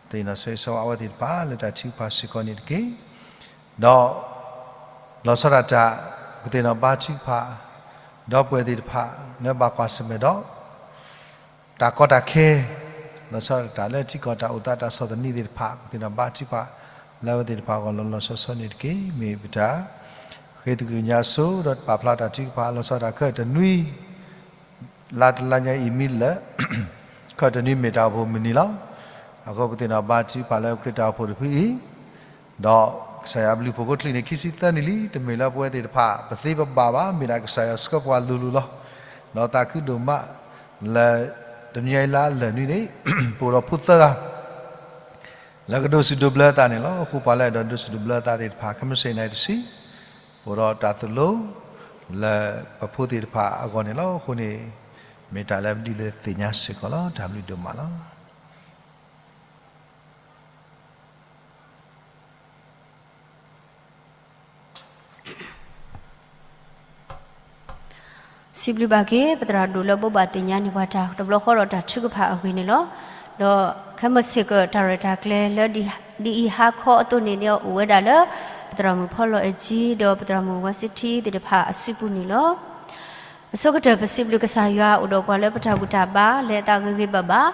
သ့ၣ်နီၣ်ဆိၣ်ဂ့ၤဆိၣ်ဝါအဝဲသ့ၣ်တဖၣ်လၢတၢ်ထုကဖၣ်စ့ၢ်ကီးန့ၣ်တက့ၢ်. ဒီး လီၤဆီဒၣ်တၢ် ပကသ့ၣ်နီၣ်ဘါထုကဖၣ် ဒီပုၢ်ဝဲၢ်သ့ၣ်တဖၣ် လၢဘၣ်ကွၢ်ဆၢၣ်မဲာ်ဒီး တၢ်ကီတၢ်ခဲ, လီၤဆီဒၣ်တၢ်လၢထံကီၢ်တၢ်အိၣ်သးတၢ်ဆီၣ်သနံးသ့ၣ်တဖၣ် ပကသ့ၣ်နီၣ်ဘါထုကဖၣ် လၢအဝဲသ့ၣ်တဖၣ်အဂီၢ်လီၤလီၤဆီဆီန့ၣ်တက့ၢ်. မ့ၢ်ပတၢ်ဃ့သကုၤညါဆိ ဒီးပာ်ဖျါတၢ်ထုကဖၣ် လီၤဆီဒၣ်တၢ်ခဲအံၤတနွံ လါတလါညါအံၤမံလၢာ်, ခဲအံၤတနွံမ့ၢ်တၢ်အိၣ်ဖှိၣ်မုၢ်နံၤလီၤ. အဃိပသ့ၣ်နီၣ်ဘါထုကဖၣ်လၢခရံာ်တၢ်အိၣ်ဖှိၣ်တဖုအံၤ, ဒီးကစၢ်ယွၤအဘျုးအဖှိၣ်ခိၣ်ချ့န့ၣ် ခံဆံသၢနံၣ်လံ, တမ့ၢ်လၢပဝဲသ့ၣ်တဖၣ် ပသ့ပဘၣ်ဘၣ်, မ့ၢ်ဒၣ်ကစၢ်ယွၤဆှၢပှၤလိၤလိၤလီၤ. ဒီးသးခုဒိၣ်မးလၢ တနံၤအံၤလၢအလၢာ်နွံန့ၣ် ပအိၣ်ဒီးဖိသၢဂၤ လၢကဒိးစူၣ်ဒိးဘျၢသးန့ၣ်လီၤ. အဃိပှၤလၢအဲၣ်ဒိးဒိးစူၣ်ဒိးဘျၢသးသ့ၣ်တဖၣ် ခဲမုၢ်ဆ့ၣ်နံၤတဆံ ပအိၣ်ဒီးတၢ်သိၣ်လိ လၢပဖိသ့ၣ်တဖၣ်အဂီၢ်န့ၣ်လီၤ. အဃိန့ၣ် မ့ၢ်တၢ်လၢပဒုးလၢသ့ၣ်ညါစ့ၢ်ကီးလီၤ. တၢ်ဘျုးဒိၣ်မးလီၤ. စံးဘျုးဘၣ်က့ၤ ပသရၣ်ဒိၣ်လၢဘိးဘၣ်သ့ၣ်ညါန့ၢ်ပှၤတၢ်တဘျီဃီဒီးတၢ်ထုကဖၣ်အဂ့ၢ်န့ၣ်လီၤ. ဒီးခဲမုၢ်ဆ့ၣ်ကီးတၢ်ရဲၣ်တၢ်ကျဲၤလၢဒ်အံၤဟါခီအသိးန့ၣ်န့ၣ် အိၣ်ဝဲဒၣ်လၢ ပသရၣ်မုၣ်ဖီလီၤအဲၣ်ကၠံ ဒီးပသရၣ်မုၣ်ဝါစံထံသ့ၣ်တဖၣ်အစုပူၤန့ၣ်လီၤ. အဆိကတၢၢ် ပစံးဘျုးကစၢ်ယွၤအိၣ်ဒီးပှၤလၢပတၢ်ဘူၣ်တၢ်ဘါ လၢအသးဂ့ၤဂ့ၤဘၣ်ဘၣ်,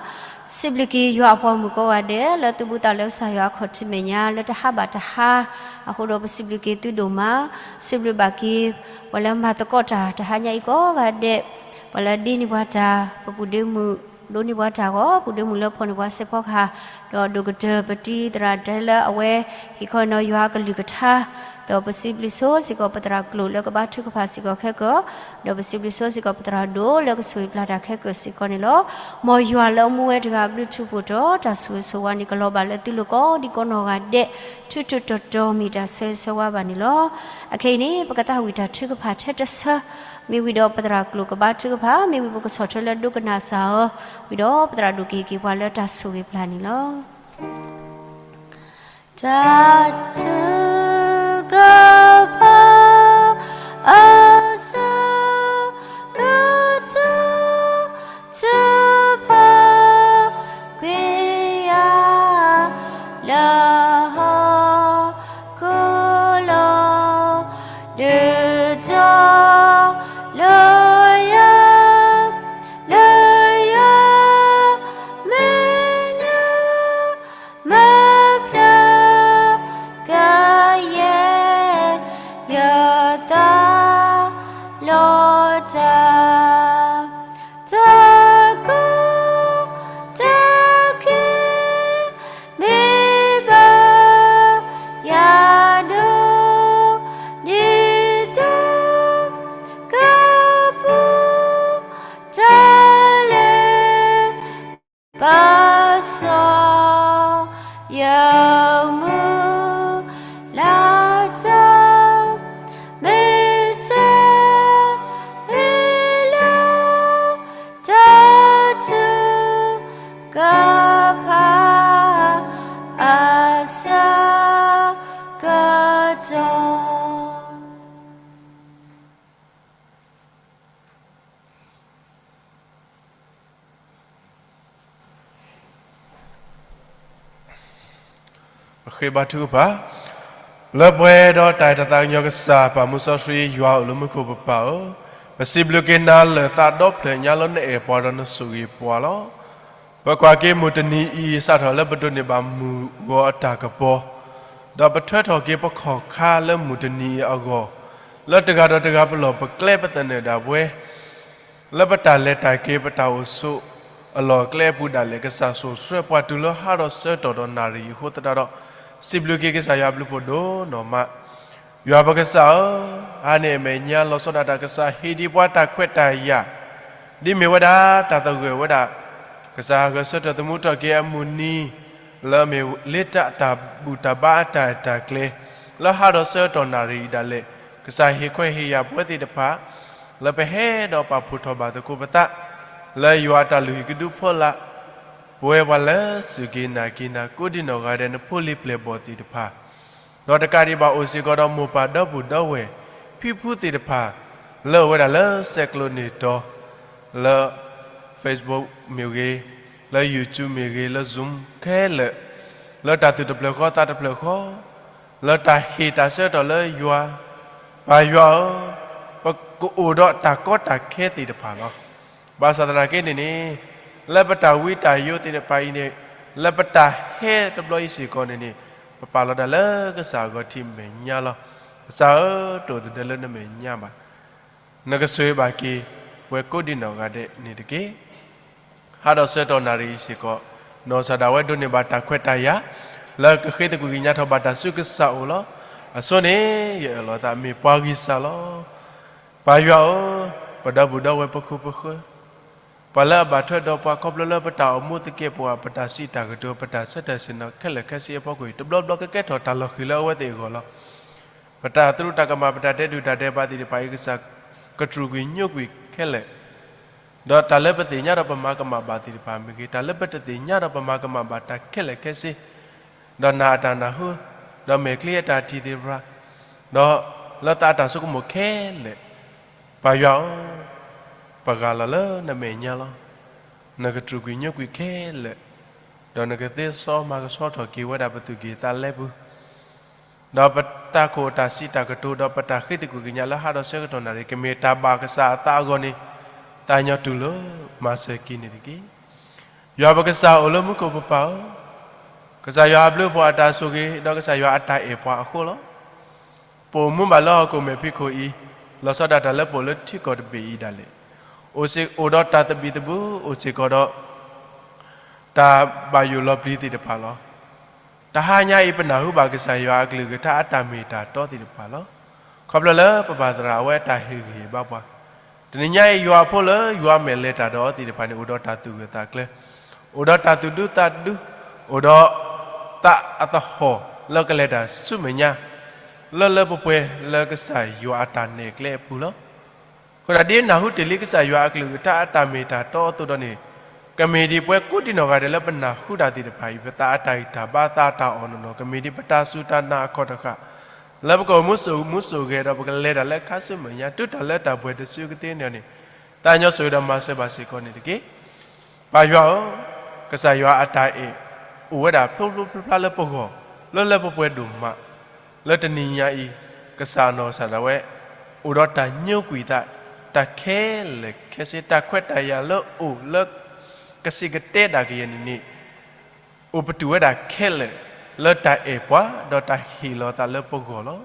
စံးဘျုးက့ၤယွၤအပှၤမုၣ်ကိးဂၤဒဲး လၢသုဘူးသးလၢကစၢ်ယွၤအခီၣ်ထံးမဲာ်ညါ လၢတဟါဘၣ်တဟါ အဃိဒီးပစံးဘျုးက့ၤသုဒိၣ်မး, စံးဘျုးဘၣ်က့ၤ ပှၤလၢမၤသကိးတၢ်တဟါညါအံၤကိးဂၤဒဲး, ပှၤလၢဒ့န့ၢ်ပှၤတၢ်, ပပူၤဒ့မုၣ်, ဒိးန့ၢ်ပှၤတၢ်ဂီၤ, ပူၤဒ့မုၣ်လၢဖီၣ်န့ၢ်ပှၤစဲးဖီကဟၣ်, ဒီးဒိၣ်ကတၢၢ်ပတံၤသရၣ်တဲလၢအဝဲ ဟ့ၣ်ခီနီၤယွၤအကလုၢ်ကထါ, ဒီးပစံးဘျုးဆိစ့ၢ်ကီးပသရၣ်ကျိာ်လၢကဘါထုကဖၣ်စ့ၢ်ကီးခဲကၢၢ်, ဒီးပစံးဘျုးဆိစ့ၢ်ကီးပသရၣ်ဒိၣ်လၢကဆိၣ်ဂ့ၤပျၢ်တၢ်ခဲကၢၢ်စ့ၢ်ကီးန့ၣ်လီၤ. မ်ယွၤလၢအမူဝဲတဂၤဘျုးထူးဖှိၣ်တီၤ တၢ်ဆိၣ်ဂ့ၤဆိၣ်ဝါန့ၣ် ကလီၤဘၣ်လၢသုလိၤကိးဒံကိးနီၢ်ဂၤဒဲး ထူးထူးတီၤတီၤ မ့ၢ်တၢ်ဆၢဂ့ၤဆၢဝါဘၣ်န့ၣ်လီၤ. အခဲအံၤန့ၣ် ပကသးဝံၣ်တၢ်ထုကဖၣ်ထဲတဆၢ, မ့ၢ်ဝံၤဒီးပသရၣ်ကျိာ်ကဘါထုကဖၣ်, မ့ၢ်ဝံၤပကဆီၣ်ထွဲလၢဒိကနၣ်စၢ်အီၤ, ဝံၤဒီးပသရၣ်ဒိၣ်ကဟ့ၣ်က့ၤပှၤလၢတၢ်ဆိၣ်ဂ့ၤပျၢ်န့ၣ်လီၤ. တၢ်ထုကဖၣ် အဆၢကတီၢ် ထုကဖၣ် ကွံာ်ယၤ လၢဟီၣ်ခိၣ်လီၤ, ဒုးတီၤ လၢယၤ လၢယၤ မဲာ်ညါ မၢဖျၢၣ် ကယဲၢ် ယသးလီၤတၢ်, တၢ်ကီတၢ်ခဲ မ့ၢ်ဘၣ်ယၤဒိၣ် ဒ်သိး ကပူၤ တၢ်လဲၤ ပာ်စီၤ ယမုၢ်လၢ်တၢ်, မ့ၢ်တၢ်ဟ့ၣ်လီၤ တၢ်ထုကဖၣ် အဆၢကတီၢ်. ပဃ့ဘါထုကဖၣ်, လၢပှဲၤဒီးတၢ်အဲၣ်တၢ်သးကညီၤကစၢ် ပၢ်မူစီဆှံယွၤအိၣ်လၢမူခိၣ်ပပၢ်ဧၢ, ပစံးဘျုးက့ၤနၤလၢာ်သးဒီဖျၢၣ်ညါလၢနအဲၣ်ပှၤဒီးနဆိၣ်ဂ့ၤပှၤလီၤ. ပကွၢ်က့ၤမုၢ်တနံၤအံၤ စးထီၣ်လၢပဒိးန့ၢ်ဘၣ်မုၢ်ဂီၤအတၢ်ကပီၤ, ဒီးပထွဲထီၣ်က့ၤပခီၣ်ခါလၢမုၢ်တနံၤအံၤအဂီၢ်, လၢတဂၤဒီးတဂၤပလီၢ်ပကျဲပသနၢၣ်ဒၣ်ဝဲ လၢပတၢ်လဲၤတၢ်က့ၤ ပတၢ်အိၣ်ဆိးအလီၢ်အကျဲအပူၤဒၣ်လဲာ် ကစၢ်ဆိၣ်ဆှၢပှၤတုၤလၢဟါဒီးဆၢကတီၢ်ဒီးနၣ်ရံၣ်အဃိသတးဒီး, စံးဘျုးက့ၤကစၢ်ယွၤအဘျုးဖှိၣ်ဒိၣ်နီၢ်မး, ယွၤပကစၢ်ဧၢ, အါန့ၢ်အမဲာ်ညါလီၤဆီဒၣ်တၢ် ကစၢ်ဟ့ၣ်ဒံးပှၤတၢ်ခွဲးတၢ်ယာ်, ဒ်မ့ၢ်ဝဲဒၣ်တၢ်သဂၢၢ်ဝဲဒၣ်, ကစၢ်ဂဲၤဆၢထၢၣ်သမူထီၣ်က့ၤအမုၢ်နံၤ, လၢအမ့ၢ်လ့တၢ်တၢ်ဘူၣ်တၢ်ဘါအတၢ်အဲၣ်တၢ်ကျဲ, လၢဟါဒီးဆၢကတီၢ်နၣ်ရံၣ်အံၤဒၣ်လဲာ်, ကစၢ်ဟ့ၣ်ခွဲးဟ့ၣ်ယာ်ပဝဲသ့ၣ်တဖၣ် လၢပဟဲဒီးပာ်ဖှိၣ်ထီၣ်ဘၣ်သကိးပသး, လၢယွၤအတၢ်လုၢ်ဟံၣ်ကဒုဖီလာ်, ပဝဲပှၤလၢစူၢ်က့ၤနာ်က့ၤနၤ ကိးဒံနီၢ်ဂၤဒဲး နဖိလံၤပျဲၢ်ဘီၣ်သ့ၣ်တဖၣ်, ဒီးတကးဒံးဘၣ်အိၣ်စ့ၢ်ကီးဒီးမိၢ်ပၢ်ဒီပုၢ်ဒီဝဲၢ် ဖံဖုသ့ၣ်တဖၣ်, လၢအဝဲဒၣ်လၢဆဲးကျိးန့ၢ်တီၤ, လၢ Facebook မ့ၢ်ဂ့ၤ, လၢ YouTube မ့ၢ်ဂ့ၤ, လၢ Zoom ခဲလၢာ်, လၢတၢ်သူၣ်တဖျၢၣ်ဃီသးတဖျၢၣ်ဃီ, လၢတၢ်ဟ့ၣ်တၢ်ဆၢကတီၢ်လၢယွၤ, ပၢ်ယွၤဧၢ, ပကအိၣ်ဒီးတၢ်ကီတၢ်ခဲသ့ၣ်တဖၣ်လီၤ. ဘၣ်ဆၣ်သနာ်က့န့ၣ်န့ၣ်, လၢပတၢ်ဝံတၢ်ယိးသ့ၣ်တဖၣ်အံၤန့ၣ်, လၢပတၢ်ဟဲတဘျီအံၤစ့ၢ်ကီးန့ၣ်န့ၣ်, ပပာ်လီၤတၢ်လၢကစၢ်အဂီၢ်ထံးမဲာ်ညါလီၤ. ကစၢ်ဧၢ, တအိၣ်သဒၢလၢနမဲာ်ညါဘၣ်. နကဆိၣ်ဂ့ၤဘၣ်က့ၤ ပဝဲကိးဒံနီၢ်ဂၤဒဲးန့ၣ်တက့ၢ်. ဟါဒီးဆၢကတီၢ်နၣ်ရံၣ်အံၤစ့ၢ်ကီး, နီၢ်ကစၢ်ဒၣ်ဝဲဒိးန့ၢ်ဘၣ်တၢ်ခွဲးတၢ်ယာ် လၢကဃ့သကွံာ်ကညးထီၣ်ဘၣ်တၢ်ဆူကစၢ်အအိၣ်လီၤ. အဆိန့ၣ် ယအၢၣ်လီၤသးမ့ၢ်ပှၤဂံၢ်စၢ်လီၤ. ပၢ်ယွၤဧၢ, ပဒီပုၢ်ဒီဝဲၢ်ပခိၣ်ပဃၢၤ, ပှၤလၢအဘၣ်ထွဲဒီးပှၤခီဖျိလၢပတၢ်အိၣ်မူသကဲာ်ပဝး ပတၢ်စံးတၢ်ကတိၤ ပတၢ်ဆၢတဲာ်ဆ့ၣ်နီၤခဲလၢာ်ခဲဆ့အဖီခိၣ်အံၤ တဘျီဘျီကကဲထီၣ်တၢ်လီၤဃံၤလၢအဝဲသ့ၣ်အဂီၢ်လီၤ. ပတၢ်သရူးတၢ်ကမၣ် ပတၢ်တဲဒုၣ်တၢ်တဲဘၣ်သ့ၣ်တဖၣ်အံၤ ကစၢ်ကတြူာ်ကွံာ်ညိကွံာ်ခဲလၢာ် ဒီးတၢ်လၢပသ့ၣ်ညါဒီးပမၤကမၣ်ဘၣ်သ့ၣ်တဖၣ်မ့ၢ်ဂ့ၤ, တၢ်လၢပတသ့ၣ်ညါဒီးပမၤကမၣ်ဘၣ်တၢ်ခဲလၢာ်ခဲဆ့, ဒီးနာ်အတၢ်နၢ်ဟူ, ဒီးမဲာ်ချံအတၢ်ထံၣ်သ့ၣ်တဖၣ်, ဒီးလၢသးအတၢ်ဆိကမိၣ်ခဲလၢာ်, ပၢ်ယွၤဧၢ, ပဂၢ်လီၤလၢနမဲာ်ညါလီၤ. နကတြူာ်ကွံာ်ညိကွံာ်ခဲလၢာ်, ဒီးနကသ့စီမၤကဆှီထီၣ်က့ၤဝဲဒၣ်ပသူၣ်ကံၢ်သးလဲပူၤ ဒီးပတၢ်ခိၣ်တၢ်စံးတၢ်ကတိၤ ဒီးပတၢ်ဃ့သကွံာ်ကညးလၢဟါဒီးဆၢကတီၢ်နၣ်ရံၣ် ကမ့ၢ်တၢ်ဘၣ်ကစၢ်အသးအဂီၢ်န့ၣ်, သးညီတူၢ်လိာ်မၤစၢၤက့ၤန့ၣ်တက့ၢ်. ယွၤပကစၢ်အိၣ်လၢမူခိၣ်ပပၢ်ဧၢ, ကစၢ်ယွၤအဘျုးအဖှိၣ်အတၢ်ဆိၣ်ဂ့ၤ ဒီးကစၢ်ယွၤအတၢ်အဲၣ်ပှၤအဃိလီၤ. ပအိၣ်မူဘၣ်လၢဟီၣ်ခိၣ်မဲာ်ဖံးခိၣ်အံၤ, လီၤဆီဒၣ်တၢ်လၢပအိၣ်လၢထံကီၢ်တဘ့ၣ်အံၤဒၣ်လဲာ်, အိၣ်စ့ၢ်အိၣ်ဒီးတၢ်သဘံၣ်သဘုၣ်, အိၣ်စ့ၢ်ကီးဒီး တၢ်ဘၣ်ယိၣ်လီၤပျံၤသ့ၣ်တဖၣ်လီၤ. တဟါညါအံၤ ပနၢ်ဟူဘၣ်ကစၢ်ယွၤအကလုၢ်ကထါအတၢ်မ့ၢ်တၢ်တီသ့ၣ်တဖၣ်လီၤ. ခီဖျိလၢပပၢ်သရၣ်အဝဲအတၢ်ဟ့ၣ်ဂံၢ်ဟ့ၣ်ဘါပှၤ, တနံၤညါအံၤ ယွၤအဖိလၢယွၤမဲာ်လဲၤတၢ်ဒီးအီၤသ့ၣ်တဖၣ်န့ၣ် အိၣ်ဒီးတၢ်သူၣ်ဂၢၢ်သးကျၢၤ, အိၣ်ဒီးတၢ်သူၣ်ဒူသးဒူ, အိၣ်ဒီး သးအသဟီၣ်လၢကလဲၤတၢ်ဆူမဲာ်ညါ, လၢလၢပှဲၤပှဲၤလၢကစၢ်ယွၤအတၢ်နဲၣ်ကျဲအပူၤလီၤ. အဃိဒၣ်ဒ်နၢ်ဟူတ့ၢ်လံကစၢ်ယွၤအကလုၢ်ကထါအတၢ်မ့ၢ်တၢ်တီအသိးဒီးန့ၣ်, ကမ့ၢ်ဒ်ပဝဲကိးဒံနီၢ်ဂၤဒဲးလၢပနၢ်ဟူတၢ်သ့ၣ်တဖၣ်အံၤ ပသးအတၢ်ဂံၢ်တၢ်ဘါသးအတၢ်အီၣ်နီၢ်နီၢ် ကမ့ၢ်ဒ်ပတၢ်စူၢ်တၢ်နာ်အခီၣ်တဃၣ်, လၢပကအိၣ်မူစိာ်မူစိာ်ဂဲၤဒီးပကလဲၤတၢ်လၢခါဆူမဲာ်ညါ တုၤတၢ်လၢတၢ်ပှဲၤတစုကသ့န့ၣ်န့ၣ်, သးညီစိာ်ဂ့ၤဒီးမၤစၢၤဘၣ်စ့ၢ်ကီးန့ၣ်တက့ၢ်. ပၢ်ယွၤဧၢ, ကစၢ်ယွၤအတၢ်အဲၣ် အိၣ်ဝဲဒၣ်ဖျိဖျိဖျါဖျါလၢပဂီၢ်, လၢလၢပှဲၤပှဲၤဒိၣ်မး, လၢတနံၤညါအံၤ, ကစၢ်အနီၢ်ကစၢ်ဒၣ်ဝဲ, အိၣ်ဒီးတၢ်ညိကွံာ်သး, တၢ်ခဲလၢာ်ခဲဆ့ တၢ်ခွဲးတၢ်ယာ်လၢအိၣ်လၢ ကစံးကတဲဒၣ်ကယဲၢ်န့ၣ်န့ၣ်, အိၣ်ပတုာ်ဝဲဒၣ်ခဲလၢာ် လၢတၢ်အဲၣ်ပှၤ ဒီးတၢ်ဟ့ၣ်လီၤသးလၢပဂီၢ်လီၤ.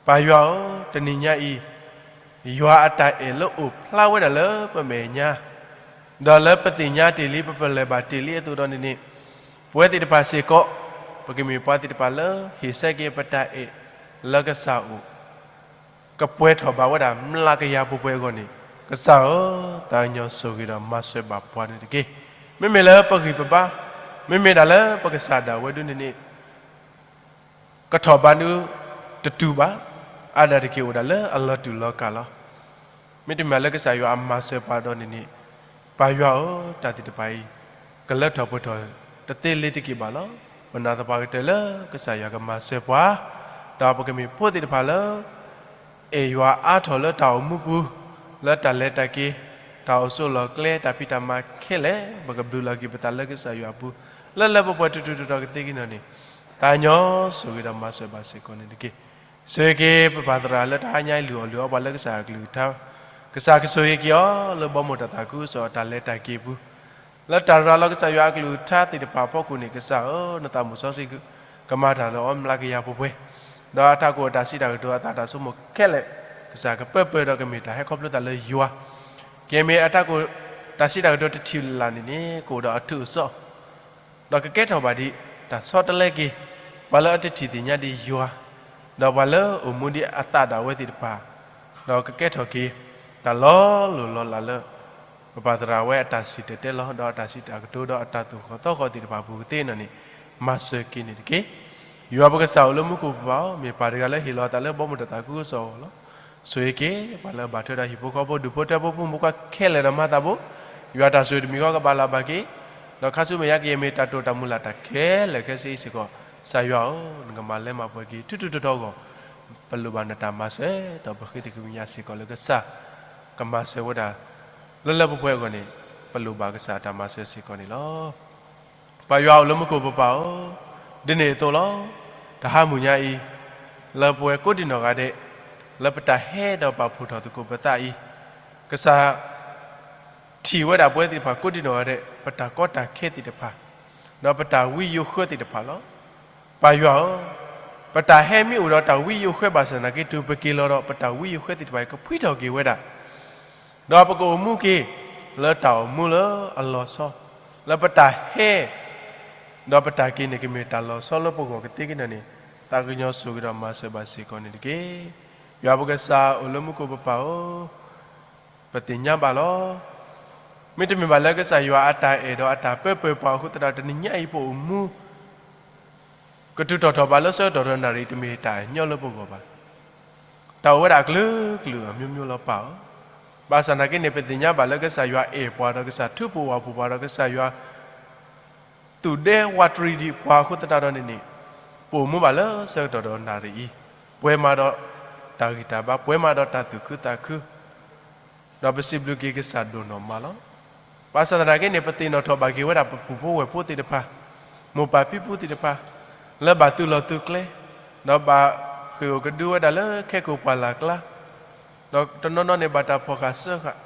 ပၢ်ယွၤဧၢ, တနံၤညါအံၤ, ယွၤအတၢ်အဲၣ်လၢအိၣ်ဖျါဝဲဒၣ်လၢပမဲာ်ညါ, ဒီးလၢပသ့ၣ်ညါတ့ၢ်လံပပလဲၤဘၣ်တ့ၢ်လံအသိးဒီးန့ၣ်န့ၣ်, ပဝဲသ့ၣ်တဖၣ်စ့ၢ်ကီး, ပကမ့ၢ်ပှၤသ့ၣ်တဖၣ်လၢဟ့ၣ်ဆၢက့ၤပတၢ်အဲၣ်လၢကစၢ်အအိၣ် ကပှဲၤထီၣ်ဘၣ်ဝဲဒၣ်မျးကယၤပှဲၤပှဲၤအဂီၢ်န့ၣ်, ကစၢ်ဧၢ, သးညီစိာ်ဂ့ၤဒီးမၤစၢၤဘၣ်ပှၤန့ၣ်တက့ၢ်. မ့မ့ၢ်လၢပဂံၢ်ပဘါ, မ့မ့ၢ်ဒၣ်လၢပကစၢ်ဒၣ်ဝဲဒၣ်န့ၣ်န့ၣ်, ကထီၣ်ဘးဒုးတတုၤဘၣ်, အါဒၣ်တက့ၢ်အိၣ်ဒၣ်လၢအလီၤတူာ်လီၤကာ်လီၤ. မ့တမ့ၢ်လၢကစၢ်ယွၤအမၤစၢၤပှၤဒီးန့ၣ်န့ၣ်, ပၢ်ယွၤဧၢ, တၢ်သ့ၣ်တဖၣ်အံၤ, ကလၢထီၣ်ပှဲၤထီၣ်တသ့လၢၤတက့ၢ်ဘၣ်လီၤ. ပနာ်သပှၢ်ကတၢၢ်လၢကစၢ်ယွၤကမၤစၢၤပှၤ, ဒီးပကမ့ၢ်ဖိသ့ၣ်တဖၣ်လၢ အဲၣ်ယွၤအါထီၣ်လၢတၢ်အိၣ်မူပူၤ, လၢတၢ်လဲၤတၢ်က့ၤ, တၢ်အိၣ်ဆိးလီၢ်ကျဲ, တၢ်ဖံးတၢ်မၤခဲလၢာ်, ပကဘျုးလီၤက့ၤပသးလၢကစၢ်ယွၤအပူၤ, လၢလၢပှဲၤပှဲၤတုၤတုၤတီၤတီၤကသ့က့ၤနီၢ်န့ၣ်, သးညီစိာ်ဂ့ၤဒီးမၤစၢၤဘၣ်စ့ၢ်ကီးန့ၣ်တက့ၢ်. ဆိၣ်ဂ့ၤက့ၤပပၢ်သရၣ်လၢတဟါညါအံၤလုၢ်အီၣ်လုၢ်အီပှၤလၢကစၢ်အကလုၢ်ကထါ, ကစၢ်ကဆိၣ်ဂ့ၤက့ၤအီၤလၢဘီမုၢ်တၢ်သးခုကစီၣ်အတၢ်လဲၤတၢ်က့ၤပူၤ လၢတၢ်ရၤလီၤကစၢ်ယွၤအကလုၢ်ကထါသ့ၣ်တဖၣ်အဖီခိၣ်န့ၣ် ကစၢ်ဧၢ, နသးမုၢ်စီဆှံကမၤတၢ်လၢအီၤမျးကယၤပှဲၤပှဲၤ, ဒီးအတၢ်ကိၢ်အတၢ်စံးတၢ်ကတိၤအသးတၢ်ဆိကမိၣ်ခဲလၢာ်, ကစၢ်ကပၢပၢဒီးကမ့ၢ်တၢ်ဟဲခီဖျိသးလၢယွၤ, ကမ့ၢ်အတၢ်ကိၢ်တၢ်စံးတၢ်ကတိၤတထံၣ်လၢ်လၢ်န့ၣ်န့ၣ် ကအိၣ်ဒီးအထူးအစီၣ် ဒီးကကဲထီၣ်ဘၣ်ဒ်တၢ်ဆီတလဲက့ၤ ပှၤလၢအတထံၣ်သ့ၣ်ညါဒံးယွၤ, ဒီးပှၤလၢအိၣ်မူဒ်အသးဒၣ်ဝဲသ့ၣ်တဖၣ်, ဒီးကကဲထီၣ်က့ၤ တၢ်လီၤလိၢ်လီၤလးလၢ ပပၢ်သရၣ်ဝဲအတၢ်စံၣ်တဲၤတဲလီၤ ဒီးအတၢ်စံးတၢ်ကတိၤဒီးအတၢ်သိၣ်ဃီၣ်သီဃီၤသ့ၣ်တဖၣ်ပူၤကသ့နီၢ်န့ၣ်, မၤစၢၤက့ၤန့ၣ်တက့ၢ်. ယွၤပကစၢ်အိၣ်လၢမူခိၣ်ပပၢ်ဧၢ, မ့ၢ်ပၢ်တဂၤလၢဟ့ၣ်လီၤအသးလၢဘီမုၢ်တၢ်သးခုကစီၣ်အဂီၢ်လီၤ. ဆိၣ်ဂ့ၤက့ၤ ပှၤလၢအဘၣ်ထွဲဒီးဟံၣ်ဖိဃီဖိဒူၣ်ဖိထၢဖိ ဖိမုၣ်ဖိခွါခဲလၢာ်ဒီးမၤသးဘိ, ယွၤတၢ်ဆိၣ်ဂ့ၤတမံၤဃီကဘၣ်လၢ်ဘၣ်က့ၤ, ဒီးခါဆူမဲာ်ညါကယဲၢ်မ့ၢ်တၢ်တိာ်တၢ်မုၢ်လၢ်တၢ်ခဲလၢာ်ခဲဆ့အံၤစ့ၢ်ကီး, ကစၢ်ယွၤဧၢ, နကမၤလဲမၤပှဲၤက့ၤထူထူတီၤတီၤအဂီၢ်, ပလိၣ်ဘၣ်နတၢ်မၤစၢၤ, ဒီးပဃ့သကွံာ်ကညးစ့ၢ်ကီးလၢကစၢ် ကမၤစၢၤဝဲဒၣ် လၢလၢပှဲၤပှဲၤအဂီၢ်န့ၣ်, ပလိၣ်ဘၣ်ကစၢ်တၢ်မၤစၢၤစ့ၢ်ကီးန့ၣ်လီၤ. ပၢ်ယွၤအိၣ်လၢမူခိၣ်ပပၢ်ဧၢ, ဒ်န့ၣ်အသိးလီၤ. တဟါမုၢ်ညါအံၤ, လၢပဝဲကိးဒံနီၢ်ဂၤဒဲး, လၢပတၢ်ဟဲဒီးပာ်ဖှိၣ်ထီၣ်သကိးပသးအံၤ, ကစၢ် ထံၣ်ဝဲဒၣ်ပဝဲသ့ၣ်တဖၣ်ကိးဒံနီၢ်ဂၤဒဲး ပတၢ်ကီတၢ်ခဲသ့ၣ်တဖၣ်, ဒီးပတၢ်ဝံယိၤဃၢသ့ၣ်တဖၣ်လီၤ. ပၢ်ယွၤဧၢ, ပတၢ်ဟဲမ့ၢ်အိၣ်ဒီးတၢ်ဝံယိၤဃၢဘၣ်ဆၣ်သနာ်က့ တုၤပက့ၤလီၤဒီး ပတၢ်ဝံယိၤဃၢသ့ၣ်တဖၣ်အံၤ ကဖှံထီၣ်က့ၤဝဲဒၣ် ဒီးပကအိၣ်မူက့ၤ လၢတၢ်အိၣ်မူလၢအလီၤဆီ, လၢပတၢ်ဟဲ ဒီးပတၢ်က့ၤန့ၣ် ကမ့ၢ်တၢ်လီၤဆီလၢပဂီၢ်ကသ့က့ၤန့ၣ်န့ၣ်, သးကညီၤဆိၣ်ဂ့ၤဒီးမၤစၢၤဘၣ်စ့ၢ်ကီးန့ၣ်တက့ၢ်. ယွၤပကစၢ်အိၣ်လၢမူခိၣ်ပပၢ်ဧၢ, ပသ့ၣ်ညါဘၣ်လီၤ. မ့တမ့ၢ်ဘၣ်လၢကစၢ်ယွၤအတၢ်အဲၣ်ဒီးအတၢ်ပၢပၢၤပှၤအဃိသတးဒီး တနံၤညါအံၤပအိၣ်မူ ကတုၤထီၣ်ထီၣ်ဘၣ်လၢဆၢကတီၢ်ဒီးနၣ်ရံၣ် တမ့ၢ်တၢ်ညီလၢပဂီၢ်ဘၣ်. တၢ်အိၣ်ဝဲဒၣ်အကလုာ်ကလုာ်အမျိုးမျိုးလီၤပၢ်ဧၢ. ဘၣ်ဆၣ်သနာ်က့န့ၣ် ပသ့ၣ်ညါဘၣ်လၢကစၢ်ယွၤအဲၣ်ပှၤဒီးကစၢ်ထုကဖၣ်ပှၤဒီးကစၢ်ယွၤ သူၣ်ဒဲဝးတရံးဒံးပှၤအဃိသတးဒီးန့ၣ်န့ၣ်, ပအိၣ်မူဘၣ်လၢဆၢကတီၢ်ဒီးနၣ်ရံၣ်အံၤ, ပှဲၤမးဒီးတၢ်ဂံၢ်တၢ်ဘါ, ပှဲၤမးဒီးတၢ်သူၣ်ခုသးခု ဒီးပစံးဘျုးက့ၤကစၢ်ဒိၣ်နီၢ်မးလီၤ. ဘၣ်ဆၣ်သနာ်က့န့ၣ် ပသ့ၣ်နီၣ်ထီၣ်ဘၣ်က့ၤဝဲဒၣ်ပပုၢ်ဖိဝဲၢ်ဖိသ့ၣ်တဖၣ်, မိၢ်ပၢ်ဖံဖုသ့ၣ်တဖၣ်, လၢဘၣ်သုးလီၢ်သုးကျဲ, ဒီးဘၣ်ဃ့ၢ်အိၣ်ကဒုဝဲဒၣ်လၢခဲကိာ်ပှၢ်လၢ်ကျါ, ဒီးတနီၤနီၤန့ၣ်ဘၣ်တၢ်ဖီၣ်ဃာ်စၢဃာ်,